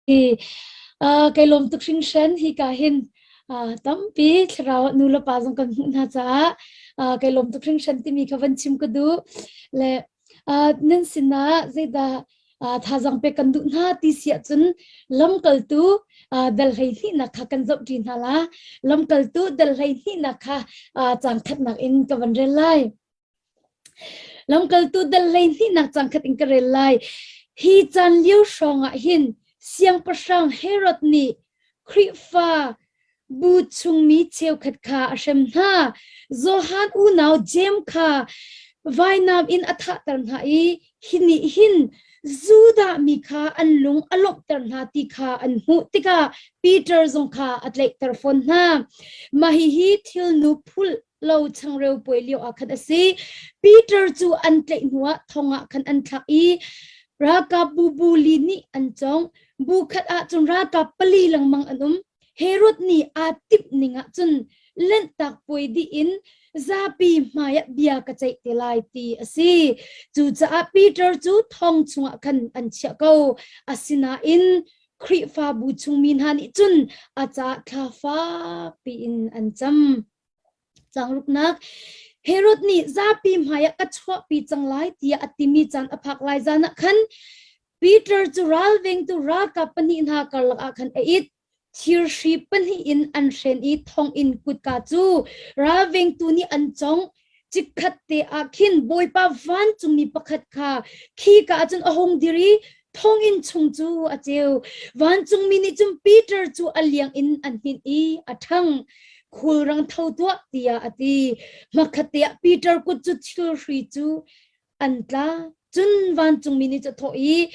Kai lawm tuk hringhran hika hin tampi thlarau ah nu le pa zong kan hmuh hna caah kai lawm tuk hringhran timi kha van chim ka duh. Le nan sinah zeidah thazaang pek kan duh hna ti si ahcun lamkaltu dal hleihnihnak kha kan zohṭi hna la. Lamkaltu dal hleihnihnak kha caang khatnak in ka van rel lai. Lamkaltu dal hleihnihnak cang khat in ka rel lai. Hi caan lio hrawng ah hin siangpahrang Herod nih Khrihfa bu chungmi cheukhat kha a hrem hna. Johan unau Jeim kha vainam in a thahter hna i hi nih hin Judah mi kha an lung a lawmhter hna ti kha an hmuh tikah Peter zong kha a tlaihter fawn hna. Mah hihi thilnu phulh lo changreu puai lio ah khan a si. Peter cu an tlaih hnuah thong ah khan an thlak i ralkap bu bu li nih an cawng. Bu khat ah cun ralkap pali lengmang an um. Herod nih aa timh ning ah cun Lanhtak puai dih in zapi hmaiah bia ka ceih te lai ti a si. Cucaah Peter cu thong chungah khan an chiah ko. Asinain Khrihfabu chungmi hna nih cun a caah thla fakpi in an cam. Changruknak Herod nih zapi hmaiah ka chuahpi cang lai tiah a timi caan a phak lai zan ah khan Peter cu ralvengtu ralkap pahnih hna karlak ah khan a it. Thirhri pahnih in an hren i thonginn kutka cu ralvengtu nih an congh. Chikkhat te ah khin Bawipa vancungmi pakhat kha khika ah cun a hung dir i thonginn chung cu a ceu. Vancungmi nih cun Peter cu a liang in an hninh i a ṭhang. Khulrang tho tuah tiah a ti. Hmakhatte ah Peter kut cu thilhri cu an tla. Cun vancungmi nih cu a thawh i,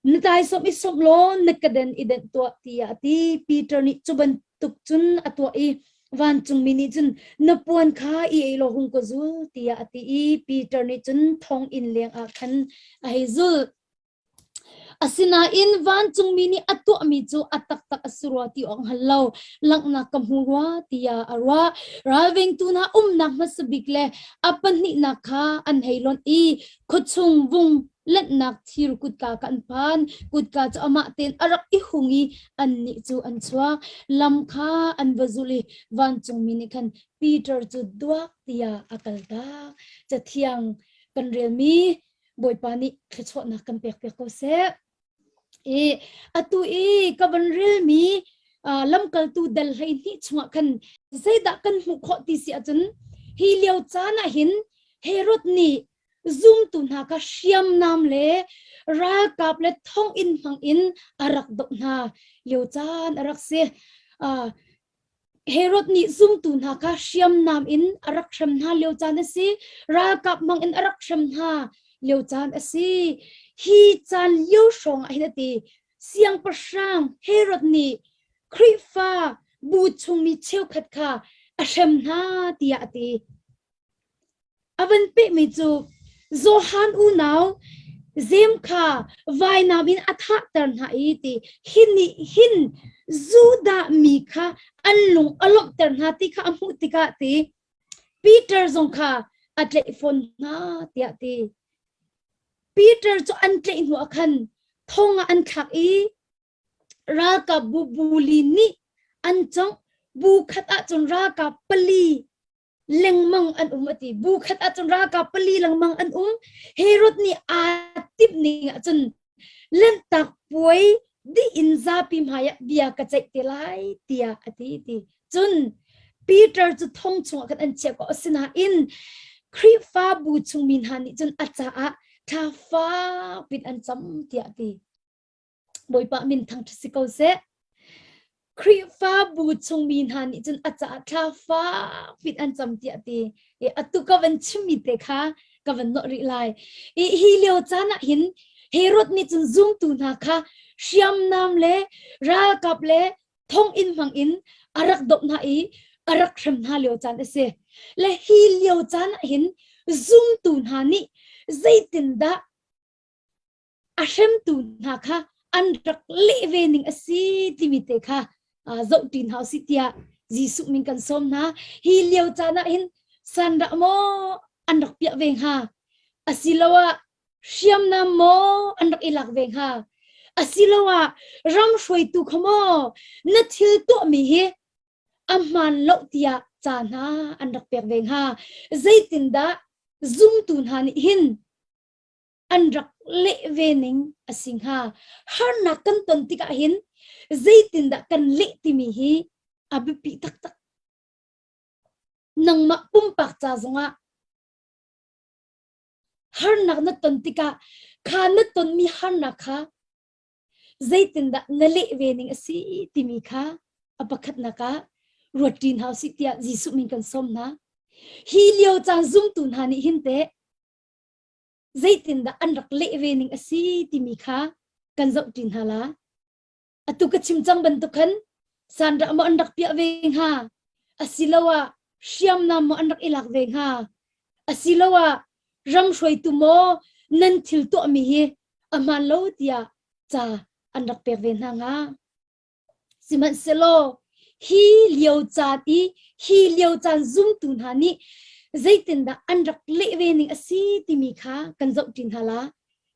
Na taisawm i sawmh law na keden i denh tuah tiah a ti. Peter nih cu bantuk cun a tuah i vancungmi nih cun na puan kha i ei law hung ka zul tiah a ti i Peter nih cun thonginn leng ah khan a hei zulh. Asinain vancungmi nih a tuahmi cu a taktak a si rua ti awk hngal lo, langhnak ka hmu rua tiah a ruah. Ralvengtu hna umnak hmasa bik le a pahnihnak kha an hei lonh i khuachung vung lenhnak thir kutka kha an phan. Kutka cu amah tein a rak i hung i annih cu an chuak. Lam kha an va zulh i vancungmi nih khan Peter cu duak tiah a kaltak. Cathiang kan relmi Bawipa nih thluachuahnak kan pek piak ko seh. I atu i ka van relmi lamkaltu dal 12 chungah khan zeidah kan hmuh khawh ti si ahcun hi lio caan ah hin Herod nih zumtu hna kha hriamnam le ralkap le thonginn hmang in a rak doh hna lio caan a rak si. Herod nih zumtu hna kha hriamnam in a rak hrem hna lio caan a si. Ralkap hmang in a rak hrem hna lio caan a si. Hi caan lio hrawng ah hin a ti. Siangpahrang Herod nih Khrihfa bu chungmi cheukhat kha a hrem hna tiah a ti. A van pehmi cu Johan unau Jeim kha vainam in a thahter hna i ti hi nih hin Judah mi kha an lung a lawmhter hna ti kha a hmuh tikah ti Peter zong kha a tlaih fawn hna tiah ti. Peter cu an tlaih hnu ah khan thong ah an thlak i ralkap bu bu li nih an congh. Bu khat ahcun ralkap pali lengmang an um a ti. Bu khat ahcun ralkap pali lengmang an um. Herod nih aa timh ning ahcun Lanhtak puai dih in zapi hmaiah bia ka ceih te lai tiah a ti ti. Cun Peter cu thong chungah khan an chiah ko. Asinain Khrihfabu chungmi hna nih cun a caah thla fakpin an cam tiah a ti. Bawipa min thangṭhat si ko seh. Khrihfabu chungmi hna nih cun a caah thla fakpin an cam tiah a ti. I atu ka van chimmi te kha ka van nawh rih lai. I hi lio caan ah hin Herod nih cun zumtu hna kha hriamnam le ralkap le thonginn hmang in a rak doh hna i a rak hrem hna lio caan a si. Le hi lio caan ah hin zumtu hna nih zeitindah a hremtu hna kha an rak leh ve ning a si timi te kha zohṭi hna usih tiah Jesuh min kan sawm hna. Hi lio caan ah hin sandah maw an rak piah ve hnga? Asiloah hriamnam maw an rak i lak ve hnga? Asiloah ram hruaitu kha maw na thil tuahmi hi a hmaan lo tiah ca hna an rak pek ve hnga? Zeitindah zumtu hna nih hin an rak leh ve ning a si hnga? Harnak kan ton tikah hin zeitindah kan leh timi hi a biapi taktak. Nangmah pumpak ca zongah harnak na ton tikah kha na tonmi harnak kha zeitindah na leh ve ning a si timi kha a pakhatnak ah ruat ṭi hna usih tiah Jesuh min kan sawm hna. Hi lio caan zumtu hna nih hin teh zeitindah an rak leh ve ning a si timi kha kan zoh ṭi hna la. Atu ka chim cang bantuk khan sanrah maw an rak piah ve hnga? Asiloah hriamnam maw an rak i lak ve hnga? Asiloah ram hruaitu maw nan thil tuahmi hi a hmaan lo tiah ca an rak pek ve hna hnga? Sihmanhsehlaw hi lio caan i hi lio caan zumtu hna nih zeitindah an rak leh ve ning a si timi kha kan zoh ṭi hna la.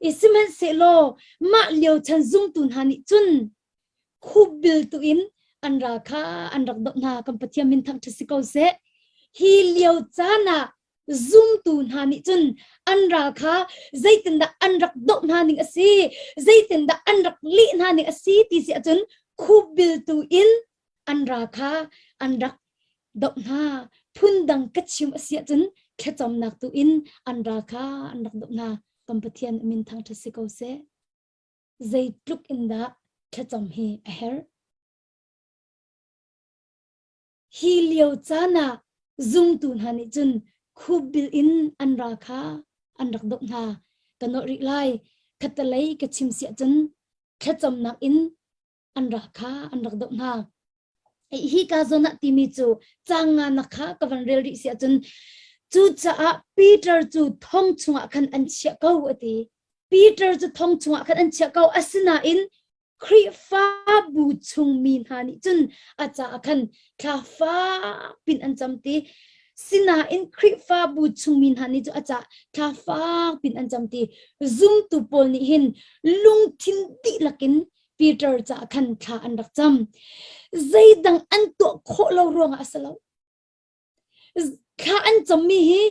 I sihmanhsehlaw mah lio chan zumtu hna nih cun khupbil tu in an ral kha an rak doh hna. Kan Pathian min thangṭhat si ko seh. Hi lio caan ah zumtu hna nih cun an ral kha zeitindah an rak doh hna ning a si, zeitindah an rak leh hna ning a si ti si ahcun khupbil tu in an ral kha an rak doh hna. Phundang ka chim a si ahcun thlacamnak tu in an ral kha an rak doh hna. Kan Pathian min thangṭhat si ko seh. Zeitluk in dah thlacam hi a herh? Hi lio caan ah zumtu hna nih cun khupbil in an ral kha an rak doh hna. Ka nolh rih lai. Khattelei ka chim siah cun thlacamnak in an ral kha an rak doh hna. Hi ka zawn ah timi cu caang nganak kha ka van rel rih siah cun cucaah Peter cu thong chungah khan an chiah ko a ti. Peter cu thong chungah khan an chiah ko. Asinain Khrihfabu chungmi hna nih cun a caah khan thla fak pin an cam ti. Sinain Khrihfabu chungmi hna nih cu a caah thla fak pin an cam ti. Zumtu pawl nih hin lungthin dihlak in Peter caah khan thla an rak cam. Zeidang an tuah khawh lo ruangah a si lo. Thla an cammi hi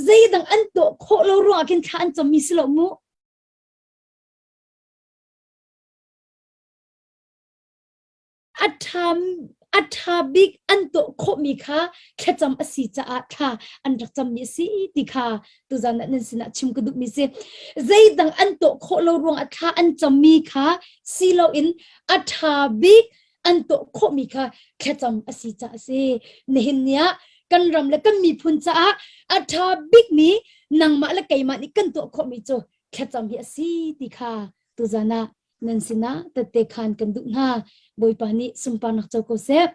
zeidang an tuah khawh lo ruangah khin thla an cammi si lo mu. A ṭha, a ṭha bik an tuah khawhmi kha thlacam a si caah thla an rak cammi a si ti kha tuzan ah nan sinah chim ka duhmi si. Zeidang an tuah khawh lo ruangah thla an cammi kha si loin a ṭha bik an tuah khawhmi kha thlacam a si caah a si. Nihin ni ah kan ram le kan miphun caah a ṭha bikmi nangmah le keimah nih kan tuah khawhmi cu thlacam hi a si ti kha tuzan ah nan sinah tette khan kan duh hna. Bawipa nih sunparnak co ko seh.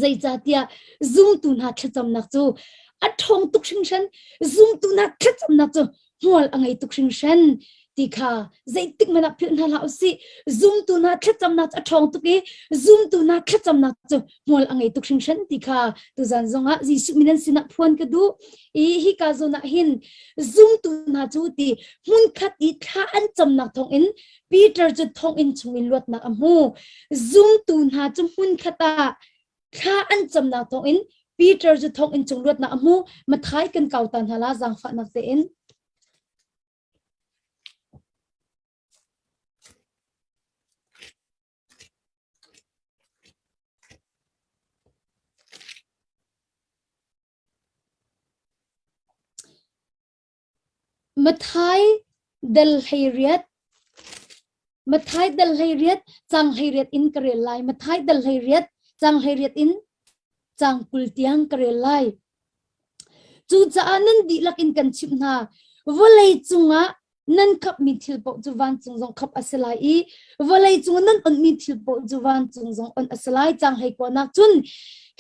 Zeicahtiah zumtu hna thlacamnak cu a ṭhawng tuk hringhran. Zumtu hna thlacamnak cu hmual a ngei tuk hringhran ti kha zeitik hmanh ah philh hna hlah usih. Zumtu hna thlacamnak cu a ṭhawng tuk i zumtu hna thlacamnak cu hmual a ngei tuk hringhran ti kha tuzan zongah Jesuh min an sinah phuan ka duh. I hika zawn ah hin zumtu hna cu ti hmunkhat i thla an camnak thawngin Peter cu thonginn chungin luatnak a hmu. Zumtu hna cu hmunkhat ah thla an camnak thawngin Peter cu thonginn chung luatnak a hmu. Mathai kan kau ta hna la zaangfahnak tein. Mathai dal 18 Mathai dal 18 cang 18 in ka rel lai. Mathai dal 18 cang 18 in cang 20 tiang ka rel lai. Cucaah nan dihlak in kan chimh hna, vawlei cungah nan khapmi thil paoh cu vancung zong khap a si lai i vawlei cung nan onhmi thil paoh cu vancung zong onh a si lai. Cang hlei kuanak cun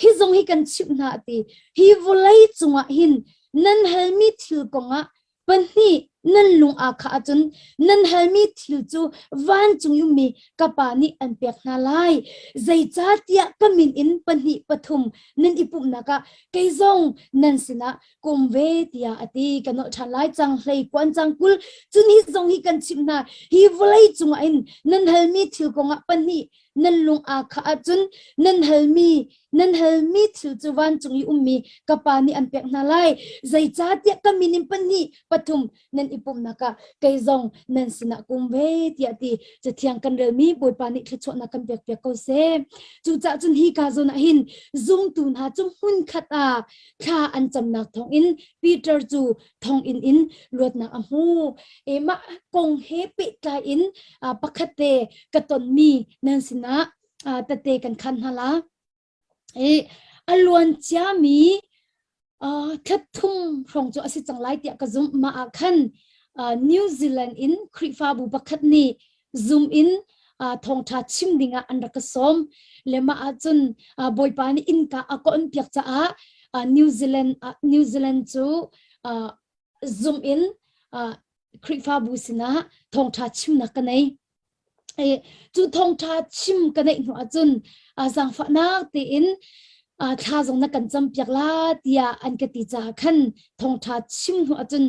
hi zong hi kan chimh hna a ti. Hi vawlei cungah hin nan halmi thil kongah pahnih. Nan lung aa khah ahcun nan halmi thil cu vancung i ummi ka Pa nih an pek hna lai. Zeicahtiah ka min in pahnih pathum nan i pumhnak ah kei zong nan sinah ka um ve tiah a ti. Ka nolh ṭhan lai cang hlei kuan cang 20 cun hi zong hi kan chimh hna hi vawlei cungah hin nan halmi thil kongah pahnih nan lung aa khah ahcun nan halmi nan halmi thil cu vancung i ummi ka Pa nih an pek hna lai. Zeicahtiah ka min in pahnih pathum nan i pumhnak ah kei zong nan sinah kum ve tiah ti cathiang kan relmi Bawipa nih thluachuahnak kan pek piak ko seh. Cucaah cun hi ka zawn ah hin zumtu hna cu hmunkhat ah thla an camnak thawngin Peter cu thonginn in luatnak a hmu. E mah kong he pehtlai in pakhat te ka tonmi nan sinah tete kan khan hna la. I a luan ciami thla thum hrawng cu a si cang lai tiah ka zumh. Mah ah khan New Zealand in Khrihfabu pakhat nih Zoom in thawngṭha chim dingah an rak ka sawm. Le mah ahcun Bawipa nih innka a ka on piak caah New Zealand New Zealand cu Zoom in Khrihfabu sinah thawngṭha chimnak ka nei. Cu thawngṭha chim ka neih hnu ahcun zaangfahnak tein thla zong na kan campiak la tiah an ka ti caah khan thawngṭha chim hnu ahcun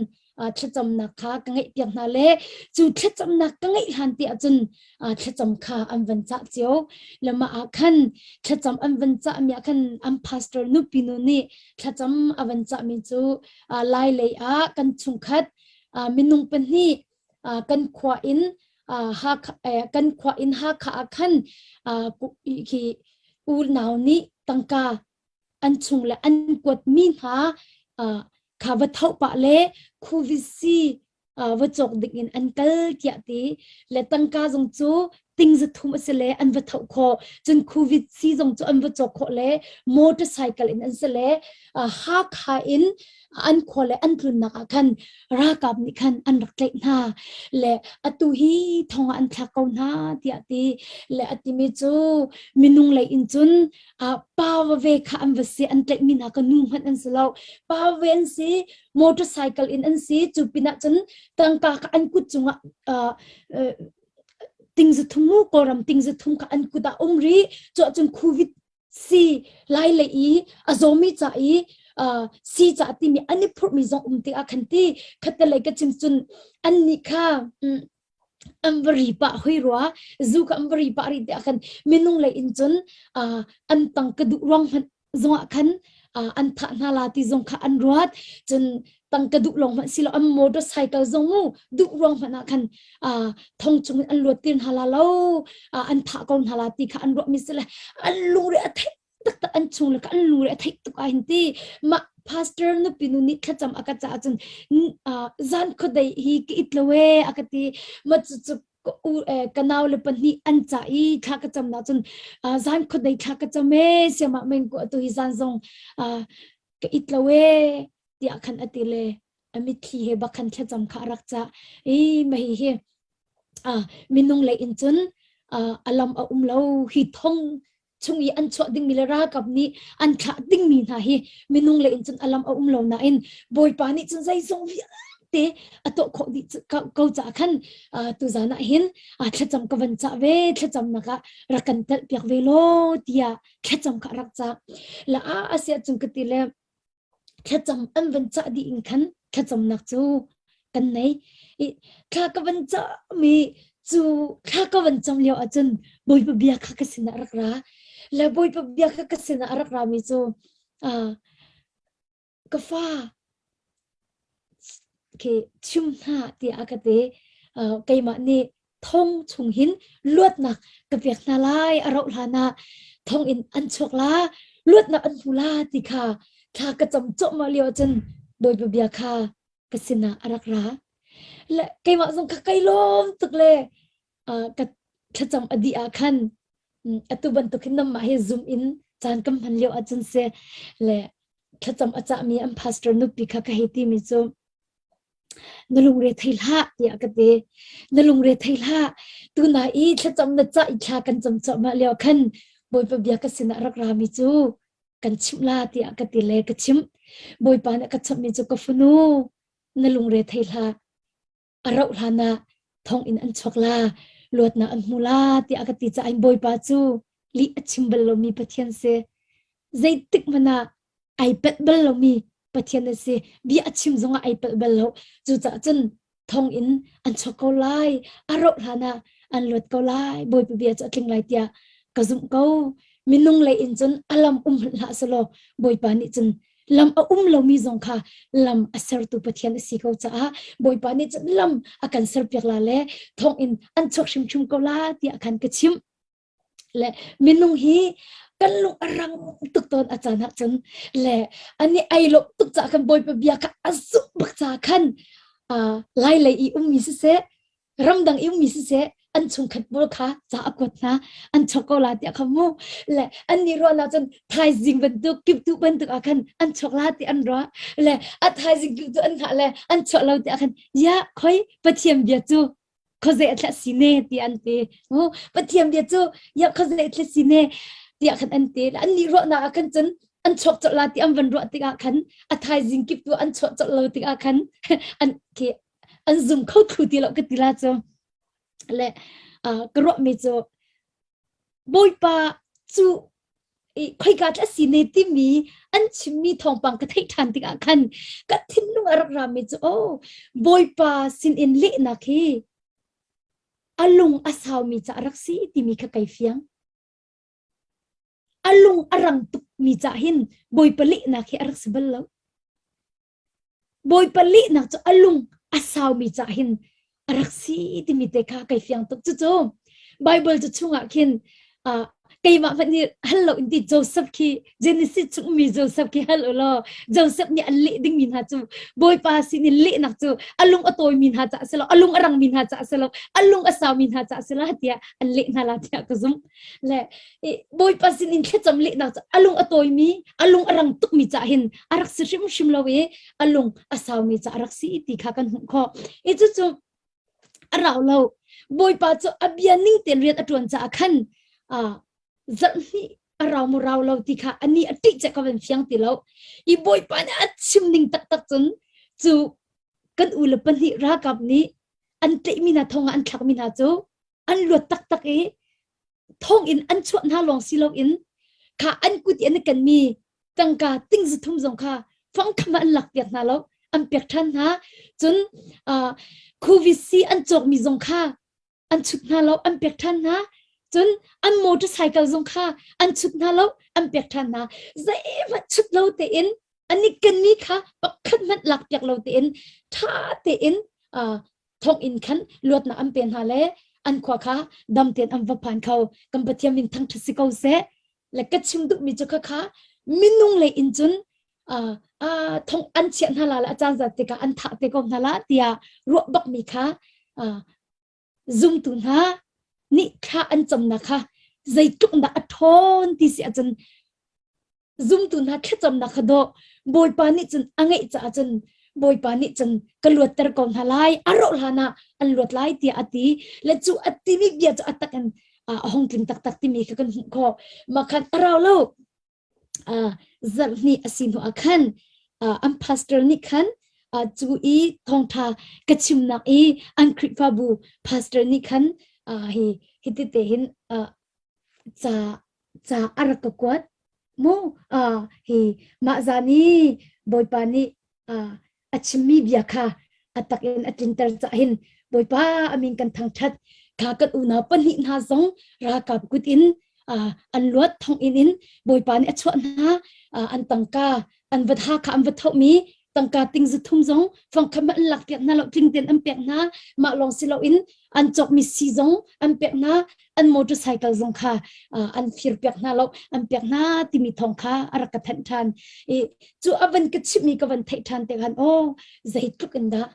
thlacamnak kha ka ngeihpiak hna le cu thlacamnak ka ngeih hlan te ahcun thlacam kha an van cah cio. Le mah ah khan thlacam an van cahmi ah khan an pastor nupi nu nih thlacam a van cahmi cu lai lei ah kan chungkhat minung pahnih kan khua in Hakha kan khua in Hakha ah khan khi unau nih tangka an chung le an kuatmi hna kha va tho pah le khuvisi va cawk ding in an kal tiah ti le tangka zong cu ting zathum a si le an va tho khawh cun covid si zong cu an va cawk khawh le motorcycle in an si le Hakha in an khua le an tlunnak ah khan ralkap nih khan an rak tlaih hna le atu hi thong ah an thlak ko hna tiah ti le a timi cu minung lei in cun pa ve kha an va si an tlaihmi hna ka nu hmanh an si lo pa ve an si motorcycle in an si cu pinah cun tangka kha an kut cungah ting zathum mu kawlram ting zathum kha an kut ah um rih cu ahcun covid si lai lei i a zawmi ca i si ca timi an i phurhmi zong um tikah khan ti khattelei ka chim cun an nih kha an va ri pah hoi rua zu kha an va ri pah rih tiah khan minung lei in cun an tang ka duh ruang hmanh zongah khan an thah hna la ti zong kha an ruat cun tangka duh lawng hmanh silo an motorcycle zong mu duh ruang hmanh ah khan thong chung in an luat tir hna la lo an thah ko hna la ti kha an ruah mi si le an lungre a theih taktak an chung le kha an lungre a theih tuk ah hin ti mah pastor nupi nu nih thlacam a ka caah cun zan khuadei hi ka it lo e a ka ti ma cu cu ka nau le pahnih an ca i thla ka cam na cun zan khuadei thla ka cam e siama meng ko atu hi zan zong ka it lo e tiah khan a ti le a mitthli he bak khan thlacam kha a rak cah i mah hi hi minung lei in cun a lam a um lo hi thong chung i an chuah dingmi le ralkap nih an thlah dingmi hna hi minung lei in cun a lam a um lo nain Bawipa nih cun zeizong vialte a tuah khawh dih ko caah khan tuzan ah hin thlacam ka van cah ve thlacamnak ah rak kan telh piak ve law tiah thlacam kha a rak cah la a asiah cun ka ti le thlacam an van cah dih in khan thlacamnak cu kan nei i thla ka van cahmi cu thla ka van cam lio ahcun Bawipa bia kha ka sinah rak ra le Bawipa bia kha ka sinah a rak rami cu ka fa khi chim hna tiah a ka ti keimah nih thong chung hin luatnak ka pek hna lai a rauh hlan ah thong in an chuak la luatnak an hmu la ti kha thla ka cam cuahmah lio ahcun Bawipa bia kha ka sinah a rak ra le keimah zong kha kai lawm tuk le ka thlacam a dih ah khan atu bantuk hin namah hi zoom in caan kan hman lio ahcun si le thlacam a cahmi an pastor nupi kha ka hei timi cu Na lungre thei hlah tiah ka ti. Na lungre thei hlah. Tuna i thlacam na cah i thla kan cam cuahmah lio khan Bawipa bia ka sinah rak rami cu kan chimh la tiah ka ti le ka chimh. Bawipa nih a ka chimhmi cu ka fanu na lungre thei hlah. A rauh hlan ah thonginn an chuak la, luatnak an hmu la tiah a ka ti caah Bawipa cu lih a chim bal lomi Pathian si. Zeitik hmanh ah ai palh bal lomi Pathian a si. Bia a chim zongah ai palh bal lo. Cucaah cun thonginn an chuak ko lai, a rauh hlan ah an luat ko lai, Bawipa bia cu a tling lai tiah ka zumh ko. Minung lei in cun a lam um hmanh hlah selaw Bawipa nih cun lam a um lomi zong kha lam a sertu Pathian a si ko caah Bawipa nih cun lam a kan serpiak la le thonginn an chuak hrimhrim ko la tiah khan ka chimh. Le minung hi kan lung a rang tuk tawn a caan ah cun le ani ai lawm tuk caah khan Bawipa bia kha a zumh bak caah khan uh, lai lei i ummi siseh ramdang i ummi siseh an chungkhat pawl kha ca a kuat hna an chok ko la tiah kha mu le an nih ruahnak cun thaizing bantuk kiptu bantuk ah khan an chok la ti an ruah le a thaizing kiptu an hngah le an chuah lo tiah khan ya khoi pathian bia cu khuazei a thlah si ne ti an ti mu pathian bia cu ya khuazei a thlah si ne tiah khan an ti an nih ruahnak ah khan cun an chuak colh la ti an van ruah tikah khan a thaizing kip tu an chuah colh lo tikah khan an khi an zum kho thlu ti lo ka ti la cu le ka ruahmi cu Bawipa cu khoika tla si ne timi an chimmi thawngpang ka theih ṭhan tikah khan ka thinlung a rak rami cu oh Bawipa sinin lehnak hi a lung a saumi ca a rak si timi kha kai fiang. A lung a rang tukmi ca hin Bawipa lehnak hi a rak si bal lo. Bawipa lehnak cu a lung a saumi cah hin a rak si timi te kha kai fiang tuk. Cucu Bible cu chungah khin uh, keimah hmanh nih hal lo in ti Joseph khi Genesis chungmi Joseph khi hal u law Joseph nih an leh dingmi hna cu Bawipa sin in lehnak cu a lung a tawimi hna caah si lo a lung a rangmi hna caah si lo a lung a saumi hna caah si lo tiah an leh hna la tiah ka zumh. Le Bawipa sin in thlacam lehnak cu a lung a tawimi a lung a rang tukmi cah hin a rak si hrimhrim lo i a lung a saumi ca a rak si ti kha kan hmuh khawh. I cucu a rau lo. Bawipa cu a bia ning tein rian a ṭuan caah khan zarh hnih a rau maw rau lo ti kha ani a ṭih cek ka van fiang ti lo. I Bawipa nih a chim ning taktak cun cu kan u le pahnih ralkap nih an tlaihmi hna thong ah an thlakmi hna cu an luat taktak i thonginn an chuah hna lawng si loin kha an kut i an i kenmi tangka ting za thum zong kha fangkham ah an lak piak hna lo an pek ṭhan hna cun uh, covid si an cawkmi zong kha an chut hna lo an pek ṭhan hna cun an motorcycle zong kha an chut hna lo an pek ṭhan hna zeihmanh chut lo tein an i kenmi kha pakhat hmanh lak piak lo tein ṭha tein uh, thonginn khan luatnak an pe hna le an khua kha dam tein an va phan kho kan Pathian min thangṭhat si ko seh le ka chim duhmi cu khakha minung lei in cun uh, uh, thong an chiah hna la le a caan zat tikah an thah te ko hna la tiah ruah bakmi kha uh, zumtu hna nih thla an camnak kha zeitluk dah a ṭhawn ti si ahcun zumtu hna thlacamnak kha dawh Bawipa nih cun a ngeih caah cun Bawipa nih cun ka luatter ko hna lai a rawh hlan ah an luat lai tiah a ti le cu a timi bia cu a tak in a hong tling taktak timi kha kan hmuh khawh mah khan a rau lo zarh hnih a si hnu ah khan an pastor nih khan cu i thawngtha ka chimnak i an Khrihfabu pastor nih khan hi hi tete hin ca ca a rak ka kuat mu uh, hi mah zan i Bawipa nih uh, a chimmi bia kha a tak in a tlinter cah hin Bawipa a min kan thangṭhat kha kan unau pahnih hna zong ralkap kut in uh, an luat thong in in Bawipa nih a chuah hna uh, an tangka an va tha kha an va thohmi tangka ting zu thum zong fangkham an lak piak hna lo tling ten an pek hna mah lawng si loin an cawkmi si zong an pek hna an motorcycle zong kha an fir piak hna lo an pek hna timi thong kha a rak ka thanh ṭhan i cu a van ka chimmi ka van theih ṭhan te khan aw zeitluk in dah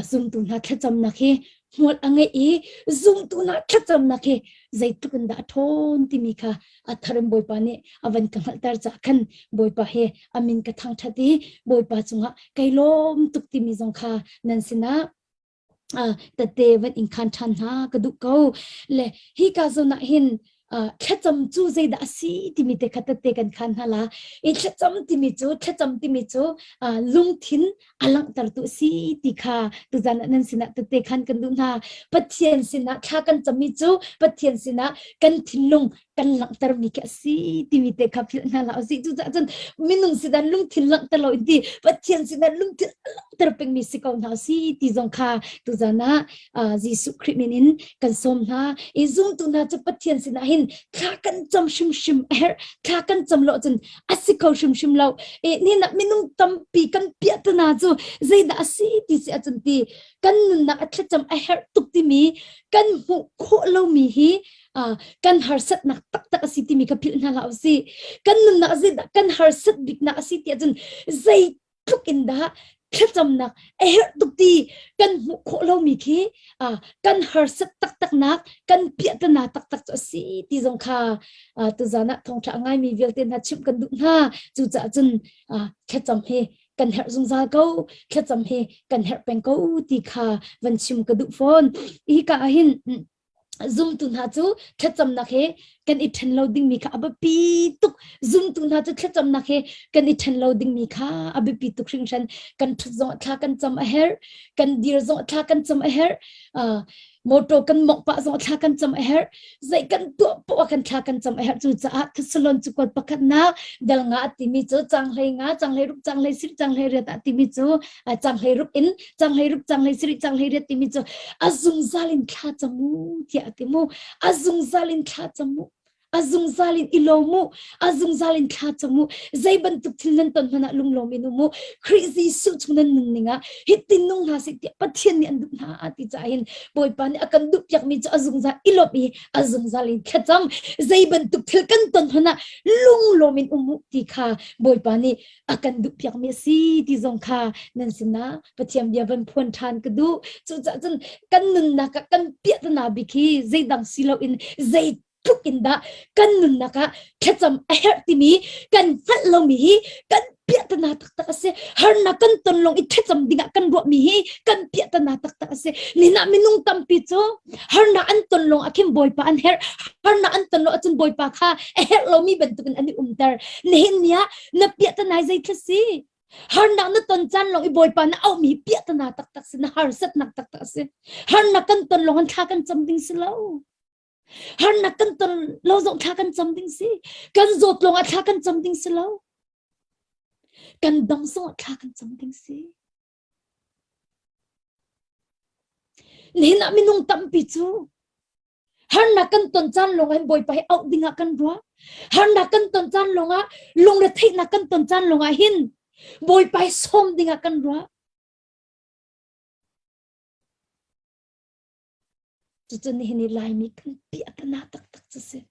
zumtu hna thlacamnak hi hmual a ngeih i zumtu hna thlacamnak hi zeitluk in dah a ṭhawn timi kha a tharim Bawipa nih a van ka hngalhter caah khan Bawipa hi a min ka thangṭhat i Bawipa cungah kai lawm tuk timi zong kha nan sinah tette van in khan ṭhan hna ka duh ko le hi ka zawn ah hin. Thlacam cu zeidah a si timi te kha tette kan khan hna la. I thlacam timi cu thlacam timi cu lungthin a langhtertu a si ti kha tuzan ah nan sinah tette khan kan duh hna. Pathian sinah thla kan cammi cu Pathian sinah kan thinlung kan langhtermi khi a si timi te kha philh hna hlah usih. Cucaah cun minung sinah lungthin langhter lo in ti Pathian sinah lungthin a langhter pengmi si ko hna usih ti zong kha tuzan ah Jesuh Khrih min in kan sawm hna. I zumtu hna cu Pathian sinah hin thla kan cam hrimhrim a herh. Thla kan cam lo cun a si kho hrimhrim lo. I ni nak minung tampi kan piahtana cu zeidah a si ti si ahcun ti kan nunnak a thlacam a herh tuk timi kan hmuh khawh lomi hi kan harsatnak taktak a si timi kha philh hna hlah usih. Kan nunnak zeidah kan harsat biknak a si ti ahcun zei tluk in dah thlacamnak a herh tuk ti kan hmuh khawh lomi khi kan harsat taktaknak kan piahtana taktak cu a si ti zong kha tuzan ah thawngṭha a ngaimi vialte hna chimh kan duh hna. Cucaah cun thlacam hi kan herh zungzal ko, thlacam hi kan herh peng ko ti kha van chim ka duh fawn. Hika ah hin zumtu hna cu thlacamnak he kan i ṭhen lo dingmi kha a biapi tuk. Zumtu hna cu thlacamnak he kan i ṭhen lo dingmi kha a biapi tuk hringhran. Kan ṭhut zong thla kan cam a herh, kan dir zong thla kan cam a herh, uh, motor kan mongh pah zong thla kan cam a herh, zei kan tuah poah kan thla kan cam a herh. Cucaah Thessalon cu kuat pakhatnak dal nga a timi cu cang hlei nga, cang hlei ruk, cang hlei sirih, cang hlei riat ah timi cu cang hlei ruk in cang hlei ruk cang hlei sarih cang hlei riat timi cu a zungzal in thla cam u tiah a ti mu a zungzal in thla cam u a zungzal in i lawm u a zungzal in thla cam u zei bantuk thil nan ton hmanh ah lunglawm in um u Khrih Jesuh chung nan nun ning ah hitin nung hna sih tiah Pathian nih an duh hna ti caah hin Bawipa nih a kan duh piakmi cu a zungzal i lawmh i a zungzal in thlacam zei bantuk thil kan ton hmanh ah lunglawm in um u ti kha Bawipa nih a kan duh piakmi a si ti zong kha nan sinah Pathian bia van phuan ṭhan ka duh. Cucaah cun kan nunnak ah kan piahtana bik hi zeidang si loin zeitluk in dah kan nunnak ah thlacam a herh timi kan hngalh lomi hi kan piahtana taktak a si. Harnak kan ton lawng i thlacam dingah kan ruahmi hi kan piahtana taktak a si. Nihin ah minung tampi cu harnak an ton lawng ah khin Bawipa an herh. Harnak an ton lo ahcun Bawipa kha a herh lomi bantukin an i umter. Nihin ni ah na piahtana zeithla si harnak na ton caan lawng i bawipa na auhmi piahtana taktak si na harsatnak taktak si harnak kan ton lawng thla kan cam ding si lo harnak kan ton lo zong thla kan cam ding si kan zawt lawng ah thla kan cam ding si lo kan dam zong ah thla kan cam ding si nihin ah minung tampi cu Harnak kan ton caan lawng hin Bawipa hi auh dingah kan ruah. Harnak kan ton caan lawngah lungretheihnak kan ton caan lawngah hin Bawipa hi sawm dingah kan ruah. Cucu nihin i Laimi kan piahtana taktak cu si.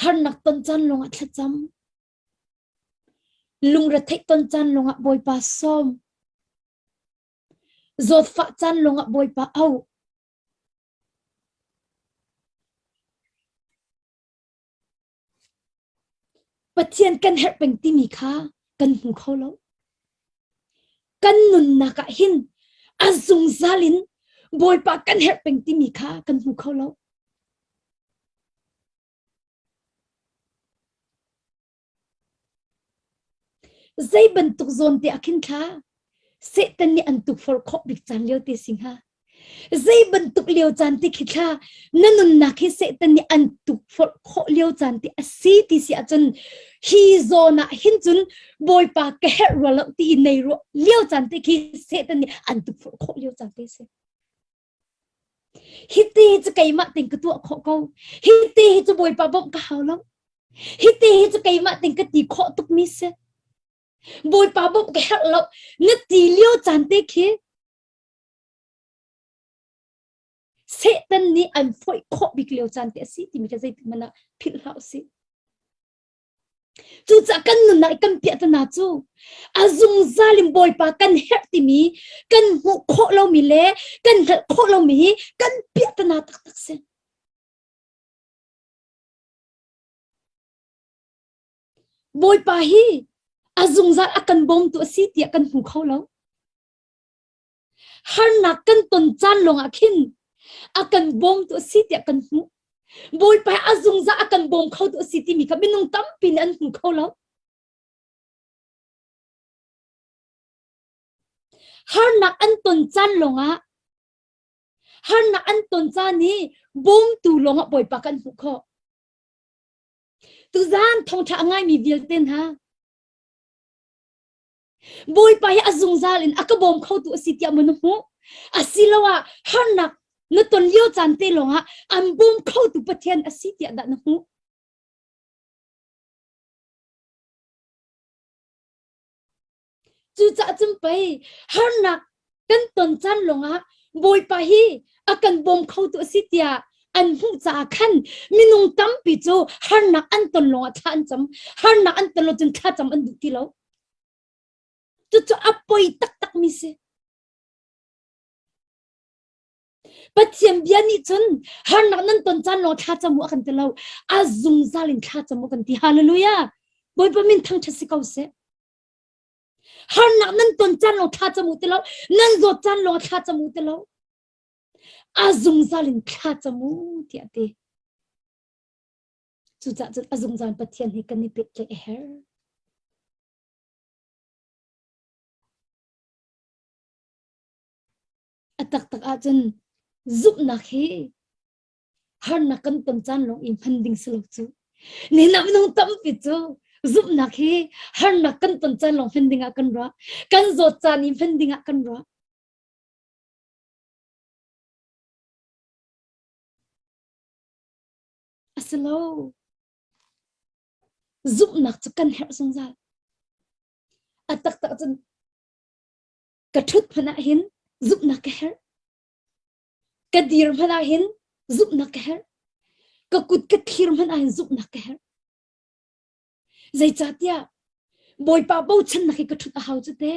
Harnak ton caan lawngah thlacam. Lungretheih ton caan lawngah Bawipa sawm. Zawtfah caan lawngah Bawipa auh. Pathian kan herh peng timi kha kan hmu kho lo. Kan nunnak ah hin a zungzal in Bawipa kan herh peng timi kha kan hmu kho lo. Zei bantuk zawn te ah khin thla Satan nih an tukforh khawh bik caan lio te si hnga. Zei bantuk lio caan te khi thla na nunnak hi Satan nih an tukforh khawh lio caan te a si ti si ahcun hi zawn ah hin cun Bawipa ka herh rua lo ti nei ruah lio caan te khi Satan nih an tukforh khawh lio caan te si. Hi te hi cu keimah tein ka tuah khawh ko. Hi te hi cu Bawipa bawmh ka hau lo. Hi te hi cu keimah tein ka ti khawh tukmi si. Bawipa bawmh ka herh lo. Na ti lio caan te khi Satan nih an foih khawh bik lio caan te a si timi kha zeitik hmanh ah philh hlah usih. Cucaah kan nunnak i kan piahtana cu a zungzal in Bawipa kan herh timi kan hmuh khawh lomi le kan hngalh khawh lomi hi kan piahtana taktak si. Bawipa hi a zungzal a kan bawmtu a si tiah kan hmu kho lo. Harnak kan ton caan lawngah khin. A kan bawmtu a si tiah kan hmuh. Bawipa a zungzal a kan bawm khotu a si timi kha minung tampi nih an hmu kho lo. Harnak an ton caan lawngah harnak an ton caan i bawmtu lawngah Bawipa kan hmuh khawh. Tuzaan thawngṭha a ngaimi vialte hna Bawipa hi a zungzal in a ka bawm khotu a si tiah maw na hmuh? Asiloah harnak na ton lio caan te lawngah an bawm khotu Pathian a si tiah dah na hmuh? Cucaah cun pei harnak kan ton caan lawngah Bawipa hi a kan bawm khotu a si tiah an hmuh caah khan minung tampi cu harnak an ton lawngah thla an cam. Harnak an ton lo cun thla cam an duh ti lo. Cucu a poi taktakmi si. Pathian bia nih cun harnak nan ton caan lawng thla cam u a kan ti lo. A zungzal in thla cam u kan ti. Hallelujah. Bawipa min thangṭhat si ko seh. Harnak nan ton caan lawng thla cam u ti lo. Nan zawt caan lawng thla cam u ti lo. A zungzal in thla cam u tiah ti. Cucaah cun a zungzal Pathian hi kan i pehtlaih a herh. A taktak ahcun zumhnak hi harnak kan ton caan lawng i hman ding si lo cu. Nihin ah minung tampi cu zumhnak hi harnak kan ton caan lawng hman ding ah kan ruah. Kan zawt caan i hman ding ah kan ruah. A si lo. Zumhnak cu kan herh zungzal. A taktak cun ka ṭhut hmanh ah hin zumhnak ka herh. Ka dir hmanh ah hin zumhnak ka herh. Ka kut ka thlir hmanh ah hin zumhnak ka herh. Zeicahtiah Bawipa bochannak hi ka ṭhut a hau cu te.